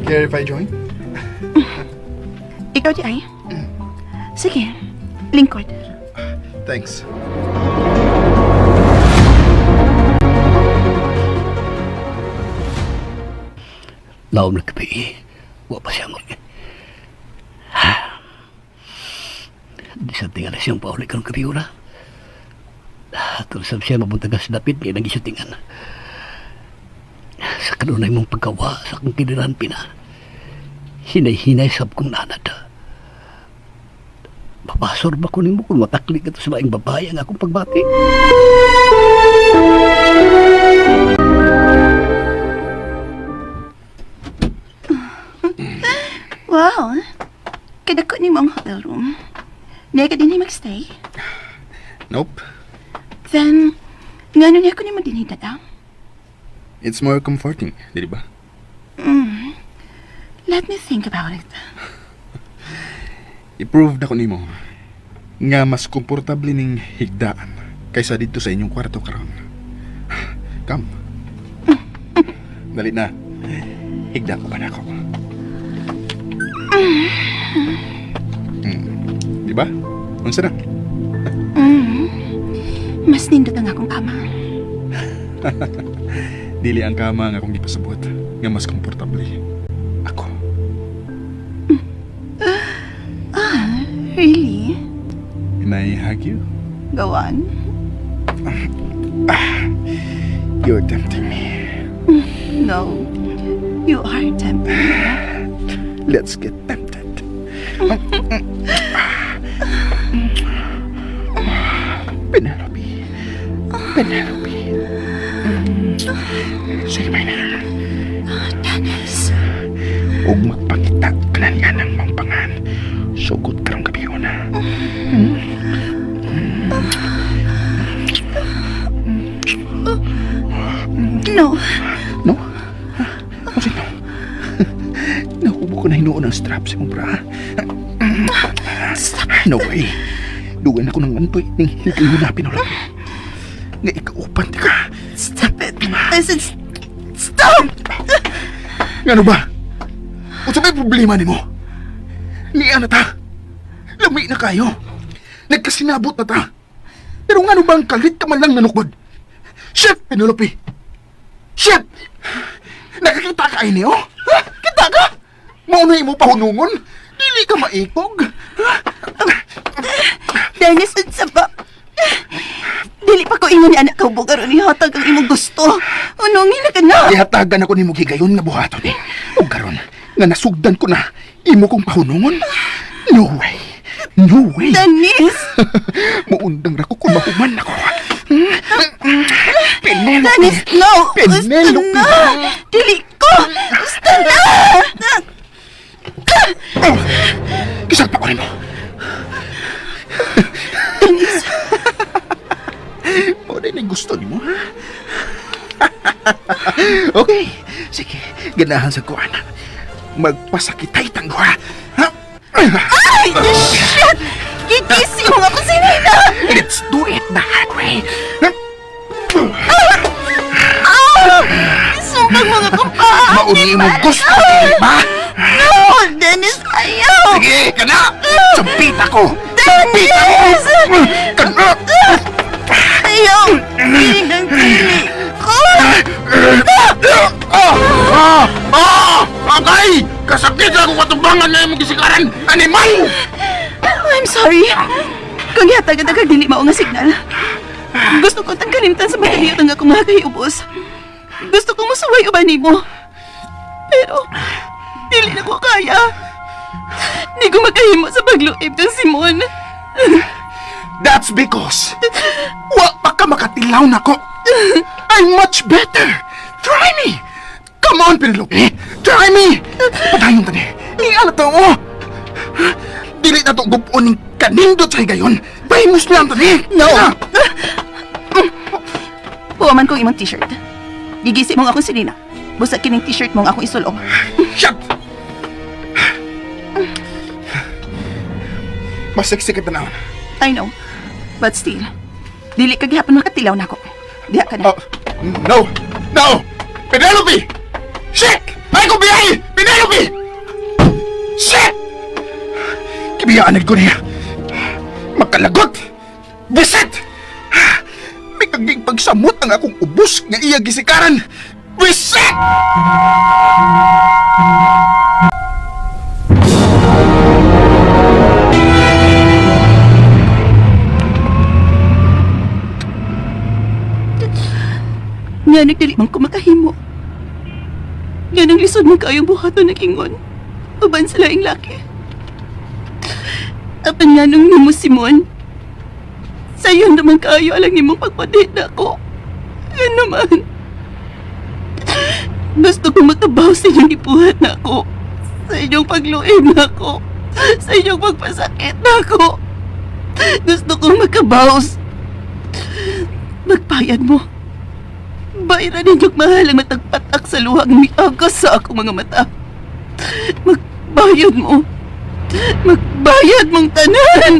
Care if I join? Ikaw di ay? Sige. Lingkod. Thanks. Laom na gabi. Wa pa siya mo. Di sa tingali siyang pauli karong gabi ura. Tulad siya mabuntag sa dapit kay nagisutingan. Sa kanunay mong pagkawa sa akong kiniran pina. Hinay-hinay sab kong nanad. Mapasor ba ko nimo kung matakli ka to sa maing babae ang akong pagbati? Wow. Kadako ni mo ang hotel room. Niya ka din magstay. Nope. Then, ngano niya ko nimo dinhi dada? It's more comforting, di ba? Let me think about it. I-prove na ko nimo nga mas komportable ning higdaan kaysa dito sa inyong kwarto karon. Come. Dali na. Higda ko ba na ako? Di ba? Unsa na? Mas nindot ang akong kama. Dili ang kama nga akong gipasabot nga mas komportable. Ako. Ah, really? Can I hug you? Go on. You're tempting me. No. You are tempting me. Let's get tempted. Penelope. Penelope. Sige, bye na. Dennis. Ug magpangita ka na niya ng mampangan. Sugot karong gabi na. No. No? Ano no? Nahubo ko na hinuon ang strap sa imong bra. Stop. No way. Dugan ako ng antoy ning higayon na Penelope. Nga ikaupan ti ka. Stop it. I said, stop! Ngano ba? Unsa may problema nimo? Niya na ta. Lami na kayo. Nagkasinabot na ta. Pero ngano ba ang kalit ka man lang nanukod? Shit, Penelope! Shit! Nakakita ka ini, oh? Ha? Kita ka? Mao na imo pahunungon? Dili ka maikog? Ha? Dennis, unsa ba? Dili pa ko ingon ni anak ka karon ihatag ang imong gusto. Unongin na ka na. Gihatagan ako nimo higayon nga buhaton eh. Ug karon nga nasugdan ko na imo kong pahunungon. No way. No way. Dennis! Muundang ra ko kung mahuman ako. Penelope. Dennis, no! Penelope. Gusto na! Dili ko! Gusto na! Oh, Gisalpak ko nimo. Dennis, Mao din ang gusto nimo, ha? Okay. Sige, ganahan sa kuan. Magpasakitay tangwa. Ha? Ay! Shit! Gigisi mo ako si Nina! Let's do it the hard way. Ah! Sumbag mga kumpaan! Mauni mo gusto, di ba? No! Dennis, ayaw! Sige, kana! Sampit ako! Dennis! Kana! Ayaw! Piling pili ko! Ah! Ah! Ah! Agay! Kasakit ako katubangan na imong gisikaran! Animal! I'm sorry. Kung gihatag ang dili mao nga signal. Gusto ko tang kalimtan sa mataliyot ang akong mga kahiubos. Gusto ko musuway uban nimo. Pero dili na ko kaya. Di ko makahimo sa pagluib kang Simon. That's because wa pa ka makatilaw nako. I'm much better. Try me. Come on, Penelope. Try me. Padayon tani. Ni ala to mo. Dili na to gupon ning kanindot sa higayon. Famous lang tani. No. Huwaman kong imong t-shirt. Gigisi mong akong silina. Busa kining t-shirt mong akong isulong. Shut! Mas sexy ka tanawon. I know. But still, dili ka gihapon makatilaw nako. Diha ka na. Oh, no! No! Penelope! Shit! Ay ko biyahe! Penelope! Shit! Kibiyaan ko niya. Makalagot! Bisit! May kaging pagsamot ang akong ubos nga iya gisikaran. Bisit! Nga nagdali man ko makahimo. Nga nang lisod man kaayong buhaton nag-ingon. Uban sa laing laki. Apan nga nung nimo Simon. Sayon naman kaayo alang nimong pagpadit na ako. Nga naman. Gusto kong makabaw sa inyong gibuhat na ako. Sa inyong pagluib na ako. Sa inyong pagpasakit na ako. Gusto kong makabaws. Magpayad mo. Bayaran ninyong mahal ang matagpatak sa luhang miagas sa akong mga mata. Magbayad mo. Magbayad mong tanan!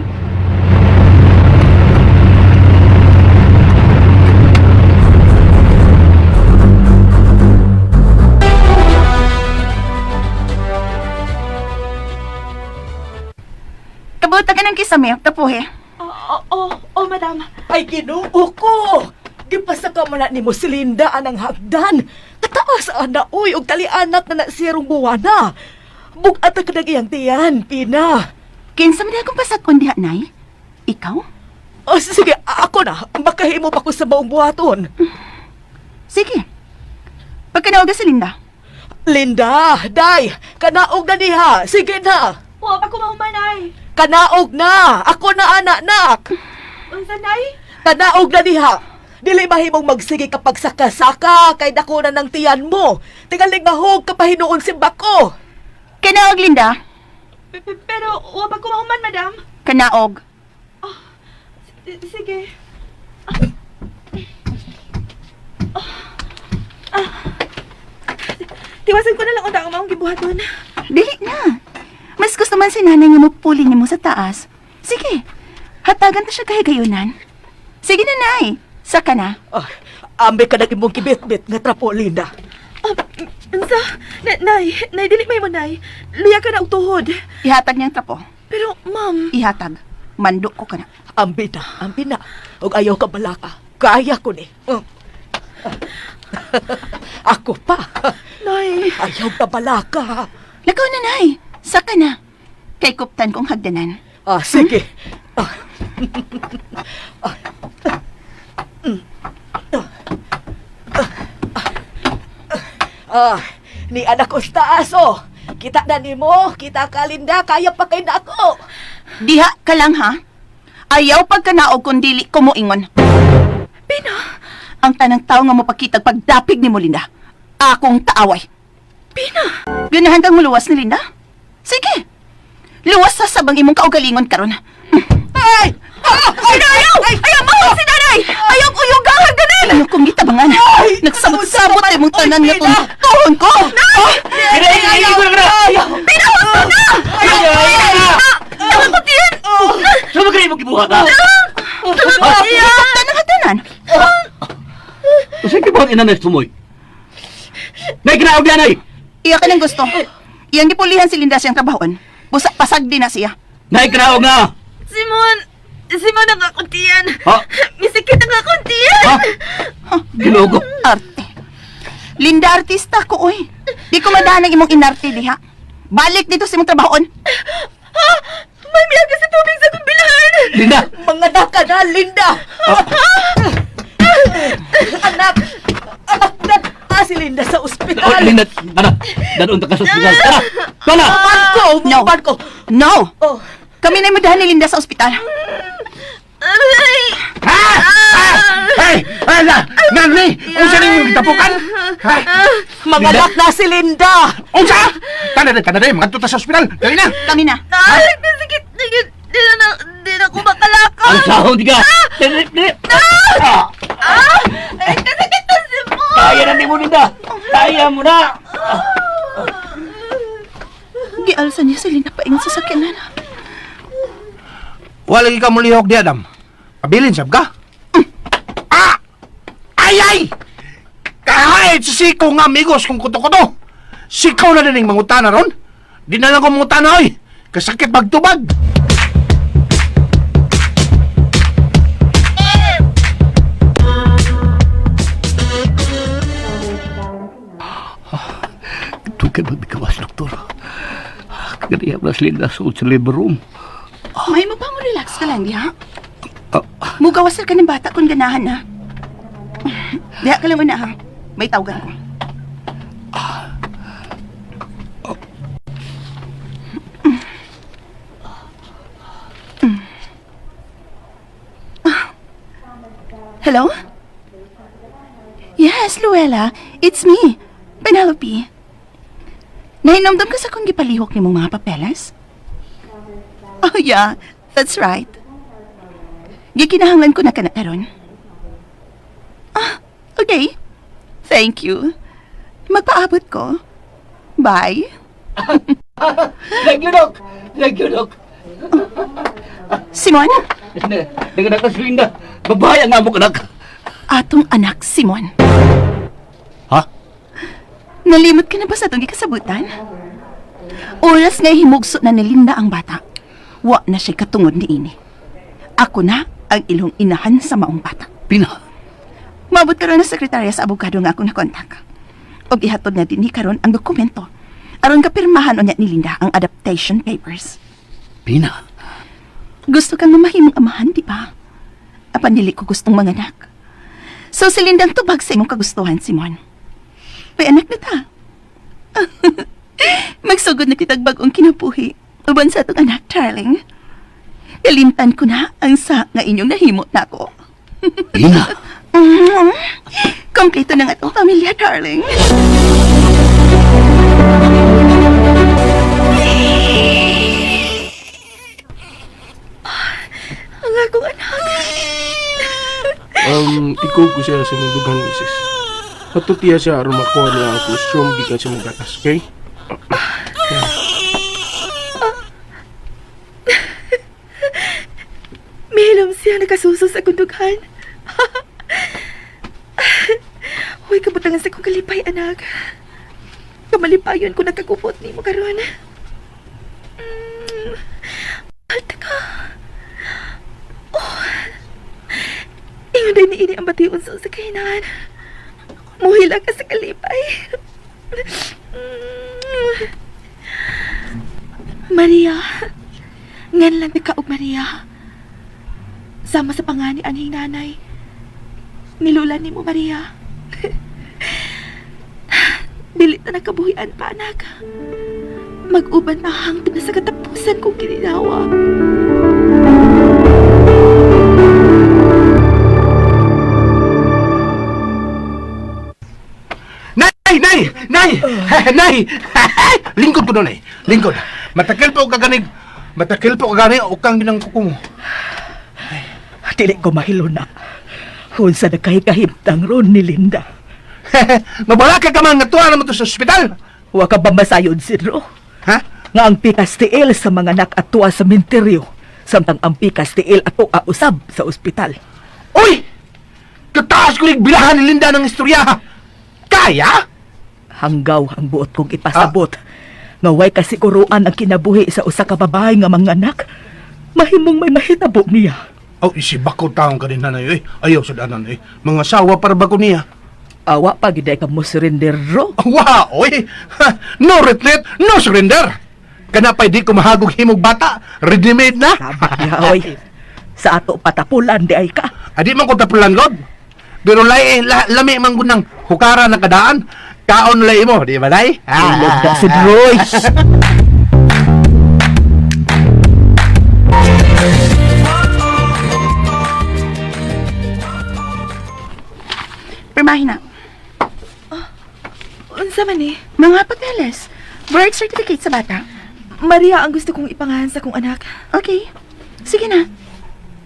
Kabuta ka ng kisame, tapuhe. Oh, oh, oh, madam. Ay, Ginoo ko! Gipasaka man na nimo si Linda anang hagdan. Kataas ana oy og talianak na na sirong buwana. Bug-at ka nag iyang tiyan, Pina. Kinsa man akong pasakon diha, Nay? Ikaw? Oh, sige, ako na. Makahimo pa ko sa maong buhaton. Sige. Pagkanaog si Linda. Linda, day, kanaog na diha. Sige na. Wa pa ko mahumanay. Kanaog na. Ako na anak, nak. Unsa nay? Kanaog na diha. Dili mahimong magsige kapag saka-saka kay dako na ng tiyan mo. Tingaling mahog ka pa hinuon si bako. Kanaog, Linda. Pero wa pa ko mahuman, madam. Kanaog. Sige. Tiwasan ko na lang unta ang maong gibuhaton. Dili na. Mas gusto man si nanay nga mupuli nimo sa taas. Sige. Hatagan ta siya kahigayunan. Sige na, Nay. Saka na. Ah, ambi ka na imong kibit-bit nga trapo, Linda. Unsa? Nay, nay dili may mo nay. Luya ka na og tuhod. Ihatag niya ang trapo. Pero ma'am, Ihatag. Mando ko ka na. Ambi na, ambi na. Ug ayaw ka balaka. Kaya ko ni. Ako pa. Nay. Ayaw ka balaka. Lakaw na, Nay. Saka na. Kay kuptan kong hagdanan. Ah, sige. Ah. Ah, ni anak ko sa taas, oh. Kita na nimo, kita ka, Linda, kaya pa kay na ako. Diha ka lang, ha? Ayaw pagkanaog kung dili ko moingon. Pina! Ang tanang tao nga mopakitag pagdapig ni mo, Linda. Akong taaway. Pina! Ganahan kang muluwas ni Linda? Sige. Luwas sa sabang imong kaugalingon karon. Ay! Ay! Ayaw! Ayaw! Mahal si nanay! Ayaw ko yung gahag ganin! Ayaw kong gitabangan. Nagsamot-samot ay mong tanan nga kung tuhon ko! Pina, ayaw ko na! Pinawas ko na! Ayaw! Tama ko tiyan! Sa mga imong gibuhat ha? Tanan ka tanan! Usa gibuhat ina na tumoy. Nay kinaog na nay. Iya ka ng gusto. Iyang gipulihan si Linda siyang trabahoon. Busa pasag din na siya. Nay kinaog na. Simon! Simon ang akong tiyan! Ha? Misikit ang akong tiyan! Ha? Ginoo ko. Arte. Linda, artista ko, oy. Di ko madahan ang imong inarte diha. Balik dito sa imong trabahoon. Ha? May miyaga sa tubig sa akong bilahan! Linda. Manganak ka na, Linda! Anak! Anak na! Ah, si Linda sa ospital! Oh, Linda, ana. Dadon ta ka sa ospital. Tara. Tara. Uban ko! No. Uban ko! No! Oh. Kami na madahan ni Linda sa ospital. Aray! Ha? Hey! Ala! Nanay! Unsa ninyo gitapukan? Ha? Manganak na si Linda! Unsa? Tana na, tana na, mangadto ta sa ospital. Dali na. Kami na. Ay, kasikit! Di na, di na ko makalakaw! Ang sahod ka. Dili, dili. Ah, Ah! Ay, kasakit na Simon! Kaya na nimo Linda. Kaya mo na. Gialsa niya si Linda paingon sa sakyanan. Wala ka mulihok di Adam. Pabilin sab ka. Ah! Ay ay! Kahit sa siko nga amigos kung kuto-kuto. Sikaw na dining mangutana ron. Di na lang ko mangutana oy. Kasakit magtubag. Tukay magbikawas, doktor. Kagaya na si Linda sa labor room. May mo pa mo relax ka lang diha. Ah. Mugawas ka ng bata kung ganahan na. Diha ka lang una ha. May tawagan ko. Hello? Yes, Luella. It's me, Penelope. Nahinomdom ka sa kung gipalihok ni mong mga papeles? Oh yeah, that's right. Gikinahanglan ko na ka na karon. Ah, okay. Thank you. Magpaabot ko. Bye. Thank you, Doc. Thank you, Doc. Simon? Naganak ka si Linda. Babae ang amok anak. Atong anak, Simon. Ha? Nalimot ka na ba sa itong gikasabutan? Oras nga himugso na ni Linda ang bata. Wa na siya katungod ni ini. Ako na ang ilong inahan sa maong bata. Pina. Maabot karon na sekretarya sa abogado nga akong nakontak. Og ihatod na din ni karon ang dokumento. Aron kapirmahan unya ni Linda ang adaptation papers. Pina. Gusto kang mamahimong amahan, di ba? Apan dili ko gustong manganak. So si Linda ang tubag sa imong kagustuhan, Simon. May anak na ta. Magsugod na kitag bag-ong kinabuhi. Uban sa atong anak, darling. Kalimtan ko na ang sa nga inyong nahimo nako. Pina. Mm. Kompleto na nga itong pamilya, darling. Ang akong anak. Ikaw ko siya sa mong dugang misis. Patutiya siya aron makuha niya ang costume gikan sa mong gatas, okay? Mihilom siya nakasuso sa kundughan. Huwag kabutangan sa kong kalipay, anak. Kamalipayon ko nakagupot ni mo karon. Mm. Alta ka. Oh. Ingon day niini ang bation sa usa ka hinahan. Muhila ka sa kalipay. Mm. Maria. Nganlan ka og Maria. Sama sa pangani anhing nanay. Nilulan ni mo, Maria. Dili ta nakabuhian pa, anak. Mag-uban na hangtod na sa katapusan kong kininawa. Nay! Nay! Nay! Nay! Lingkod ko doon, nay. Lingkod. Matakil po kaganig. Matakil po kaganig o kang ginang kuko mo. Dili ko mahiluna. Unsa na kay kahimtang ron ni Linda. Mabala ka man nga tuwa naman to sa ospital. Wa ka ba masayod, Sidro? Ha? Nga ang pikas tiil sa mga anak atua sa menteryo, samtang ang pikas tiil ato usab sa ospital. Uy! Kataas ko rin bilahan ni Linda ng istorya. Kaya? Hanggaw ang buot kong ipasabot. Nga way kasiguruan ang kinabuhi sa usa ka babae nga mga anak. Mahimong may mahitabo niya. Oh, isi bako taong ka din nanay. Eh. Ayaw sa danan eh. Mga sawa para bako niya. Awa pa gid ka mo surrender ro. Wow, oy. Ha, no retreat, no surrender. Kana pa'y di ko mahagog himog bata. Ready made na. Tama niya, oy. Sa ato patapulan di ay ka. Adi man ko tapulan god. Pero lay, la, lami man gud ng hukara ng kadaan. Kaon lay mo, di ba lay? Ilog na si Royce. Pirmahin na. Unsa man eh? Mga papeles. Birth certificate sa bata. Maria ang gusto kong ipangahan sa kong anak. Okay. Sige na.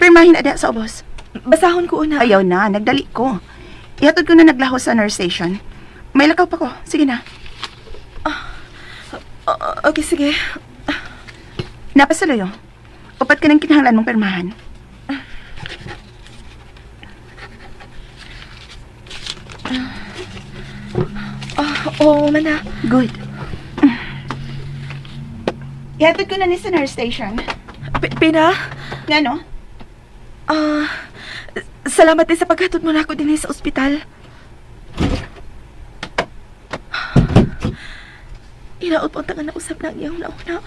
Pirmahin na sa ubos. Basahon ko una. Ayaw na, nagdali ko. Ihatod ko na naglaho sa nurse station. May lakaw pa ko. Sige na. Okay, sige. Napasaloyo. Upat ka ng kinahanglan mong pirmahan. Ah, oo, mana. Good. Ihatod ko na ni sa nurse station. Pina? Ngano? Ah, salamat din sa paghatod mo na ako din sa ospital. Inaot po ang tanga na usap na ang iyang nauna.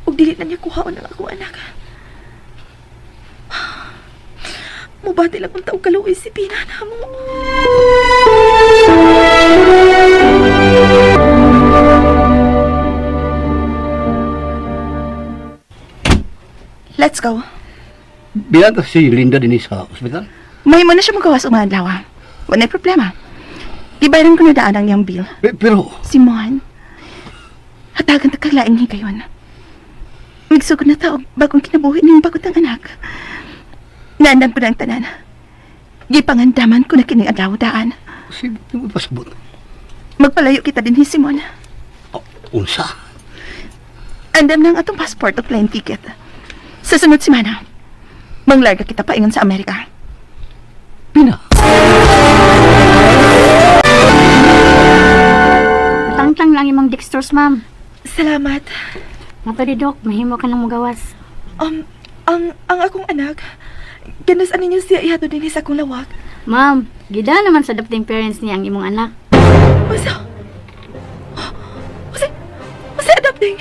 Ug dili na niya kuhaon ang akong anak. Mubati lang kung tao kaluoy si Pina na mo. Let's go. Bilang si Linda din sa ospital. Mahimo na siya magawas ang mga adlaw. Wala problema. Gibayaran ko na daan ang iyang bill. Pero... Simon, hatagan ta kaglaing higayon. Magsugod na ta og bagong kinabuhi ning bagot ang anak. Naandam ko na ang tanan. Gipangandaman ko na kining adlaw daan. Sige, pasabot. Magpalayo kita din hi Simon. Unsa? Andam na ang atong passport o plane ticket. Sa sunod semana, manglarga kita paingon sa Amerika. Pina. Tangtang lang imong dextrose, ma'am. Salamat. Mato di, Dok. Mahimo ka nang mugawas. Ang akong anak, ganas ani niyo siya ihatod dinhi sa akong lawak. Ma'am, gida naman sa adopting parents niya ang imong anak. Unsa? Unsa? Unsa adopting?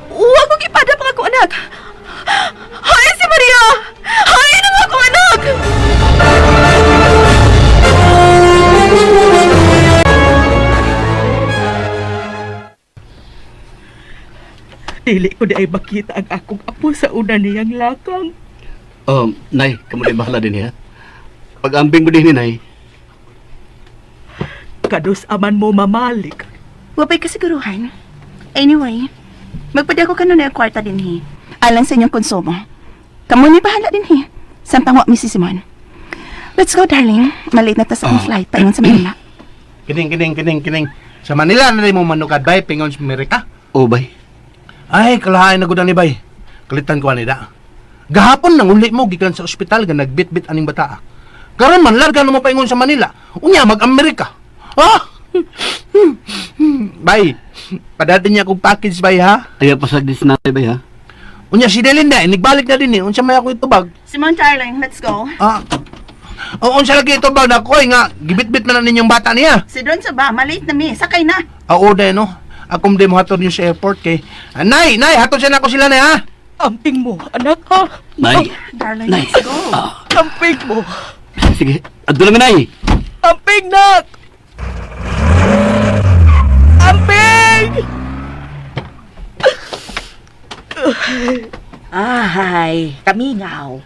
Wa ko gipadap ang akong anak. Hay si Maria! Hay ang akong anak! Dili ko di ay makita ang akong apo sa una niyang lakang. Nay, kamo na bahala din ha. Pag-ambing mo din ni Nay. Kadus aman mo mamalik. Wapay kasiguruhan. Anyway, magpadako ka nun ang kwarta din hi. Alang sa inyong konsumo. Kamo ni bahala din hi. Samtang wa mi si Simon. Let's go, darling. Malate na ta sa akong flight paingon sa Manila. Kining, kining, kining, kining. Sa Manila na rin mo manukad, bay, pingon sa Amerika. Oh, bay. Ay, kalahain na gud ani, bay. Kalitan ko ani da. Gahapon nang uli mo gikan sa ospital ga nagbitbit aning bata. Karon man larga na mo paingon sa Manila. Unya mag-Amerika. Ah! Bay, padadin niya akong package bay ha. Ayaw pasag din si nanay, bay ha. Unya si Delinda, inigbalik na din eh. Unsa may ako itubag? Simon, darling, let's go. Ah. O, unsa lagi itubag na koy nga gibitbit man na ninyong bata niya. Si Don sa ba, malate na mi. Sakay na. Oo, day no. Akong di mo hatod niyo sa airport kay. Ah, nay, nay, hatod siya na ako sila nay ha. Amping mo, anak ha. Nay. Darling, Nay. let's go. Amping mo. Sige, adto na mi, Nay. Amping, nak! Amping! Ay, kamingaw.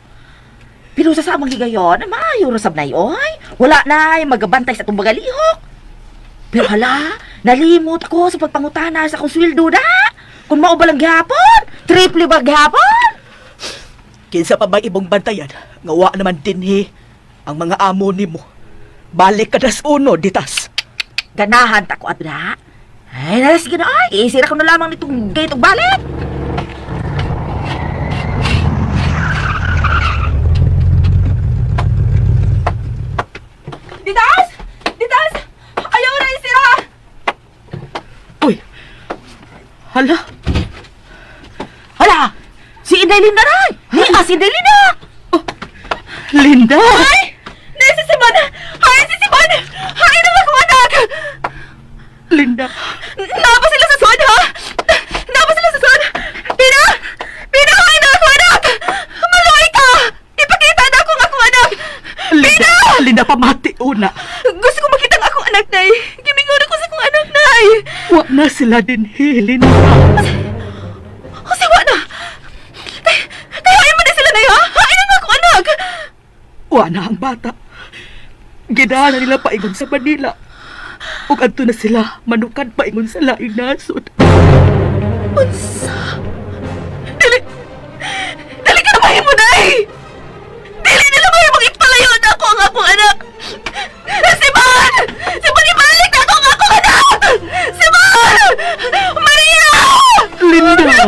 Pero sa samang higayon, maayo ra sab nay oy. Wala nay magabantay sa atong bagalihok. Pero hala, nalimot ako sa pagpangutana sa akong sweldo na. Kung mao ba lang gihapon, triple ba gihapon? Kinsa pa ba ibong bantayan? Nga wa naman dinhi ang mga amo nimo. Balik ka das uno, ditas. Ganahan ta ko adra. Ay, nala, sige na ay. Isira ko na lamang nitong gaytong balik. Ditas! Ditas! Ayaw na isira! Uy! Hala! Hala! Si Inday Linda na! Ni si Inday Linda! Oh, Linda! Ay! Nay, si Simon! Ay, si Simon! Ay, na akong anak! Linda! Naa ba sila sa sod, ha? Naa ba sila sa sod? Pina! Pina, ay na akong anak! Maluoy ka! Ipakita na akong akong anak! Linda! Linda, pamati una. Gusto ko makita ang akong anak, Nay. Gimingon ako sa akong anak, Nay. Wa na sila dinhi, Linda. O, siwa na! Kaya ayaw mo na sila, Nay, ha? Ay na akong anak! Wa na ang bata. Gidala nila paingon sa Manila. Ug adto na sila manukad paingon sa laing nasod. Unsa? Dili! Dili ka na mahimo, Nay! Dili nila mahimong ipalayo na ako ang akong anak! Simon! Simon, ibalik na ako ang akong anak! Simon! Maria! Linda!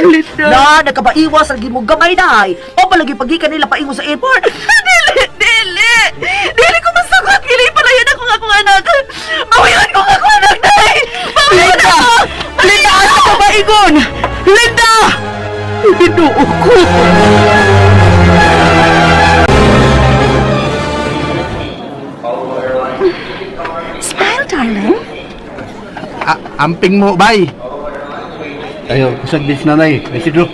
Linda! Na, nagkabaiwas lagi mo gamay day. O palagi pagikan nila paingon sa airport. Dili! Dili! Dili ko masagot! Dili palayo na akong akong anak! Bawian ko ang akong anak, Nay! Bawian ako! Linda, asa ka ba ingon? Linda! Ginoo ko! Smile, darling. Ah, amping mo, bay. Ayaw pasag din si nanay. Isidro.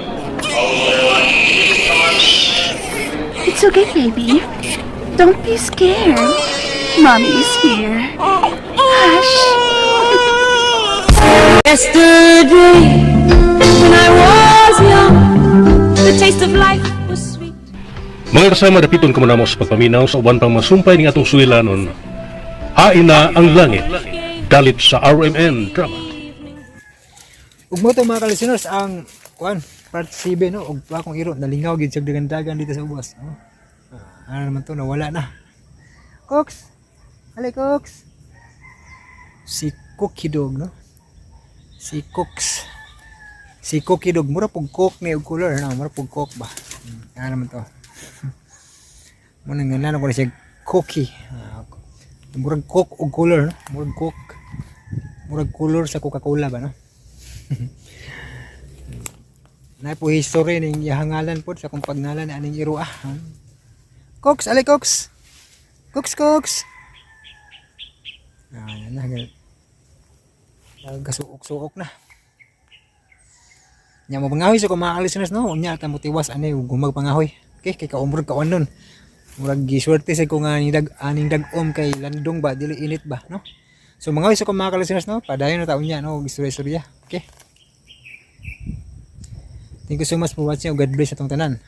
It's okay, baby. Don't be scared. Mommy is here. Hush. Yesterday, when I was young, the taste of life was sweet. Mga kasama, dapiton ko muna mo sa pagpaminaw sa uban pang masumpay ning atong suwilanon. Hain na ang langit. Galit sa RMN Drama. Ug mo to, mga ka-listeners, ang kuan part 7, no, ug pa akong iro nalingaw gid siya dagan-dagan dito sa ubos, no. Ah, ano naman to, nawala na. Cooks. Alay, Cooks. Si Cookie Dog, no. Si Cooks. Si Cookie Dog mura pug coke ni og color, no, mura pug coke ba. Ano naman to? Mo nang ngalan ko na siya Cookie. Ah, murag coke og color, no? Murag coke. Murag color sa Coca-Cola ba, no? Na po history ning ihangalan po sa kung pagnalan aning iro ah. Cooks, alay Cooks. Cooks, Cooks. Ah, yan na. Nagkasuok-suok na. Nya mo pangahoy sa kung mga listeners, no. Unya ta mo tiwas ani ug humag pangahoy. Okay, kay kaumrog ka nun. Murag giswerte sa ko nga aning dag aning dag-om kay landong ba, dili init ba, no? So mga sa kung mga listeners, no, padayon na taon niya, no, istorya-istorya. Okay. Thank you so much for watching. God bless atong tanan.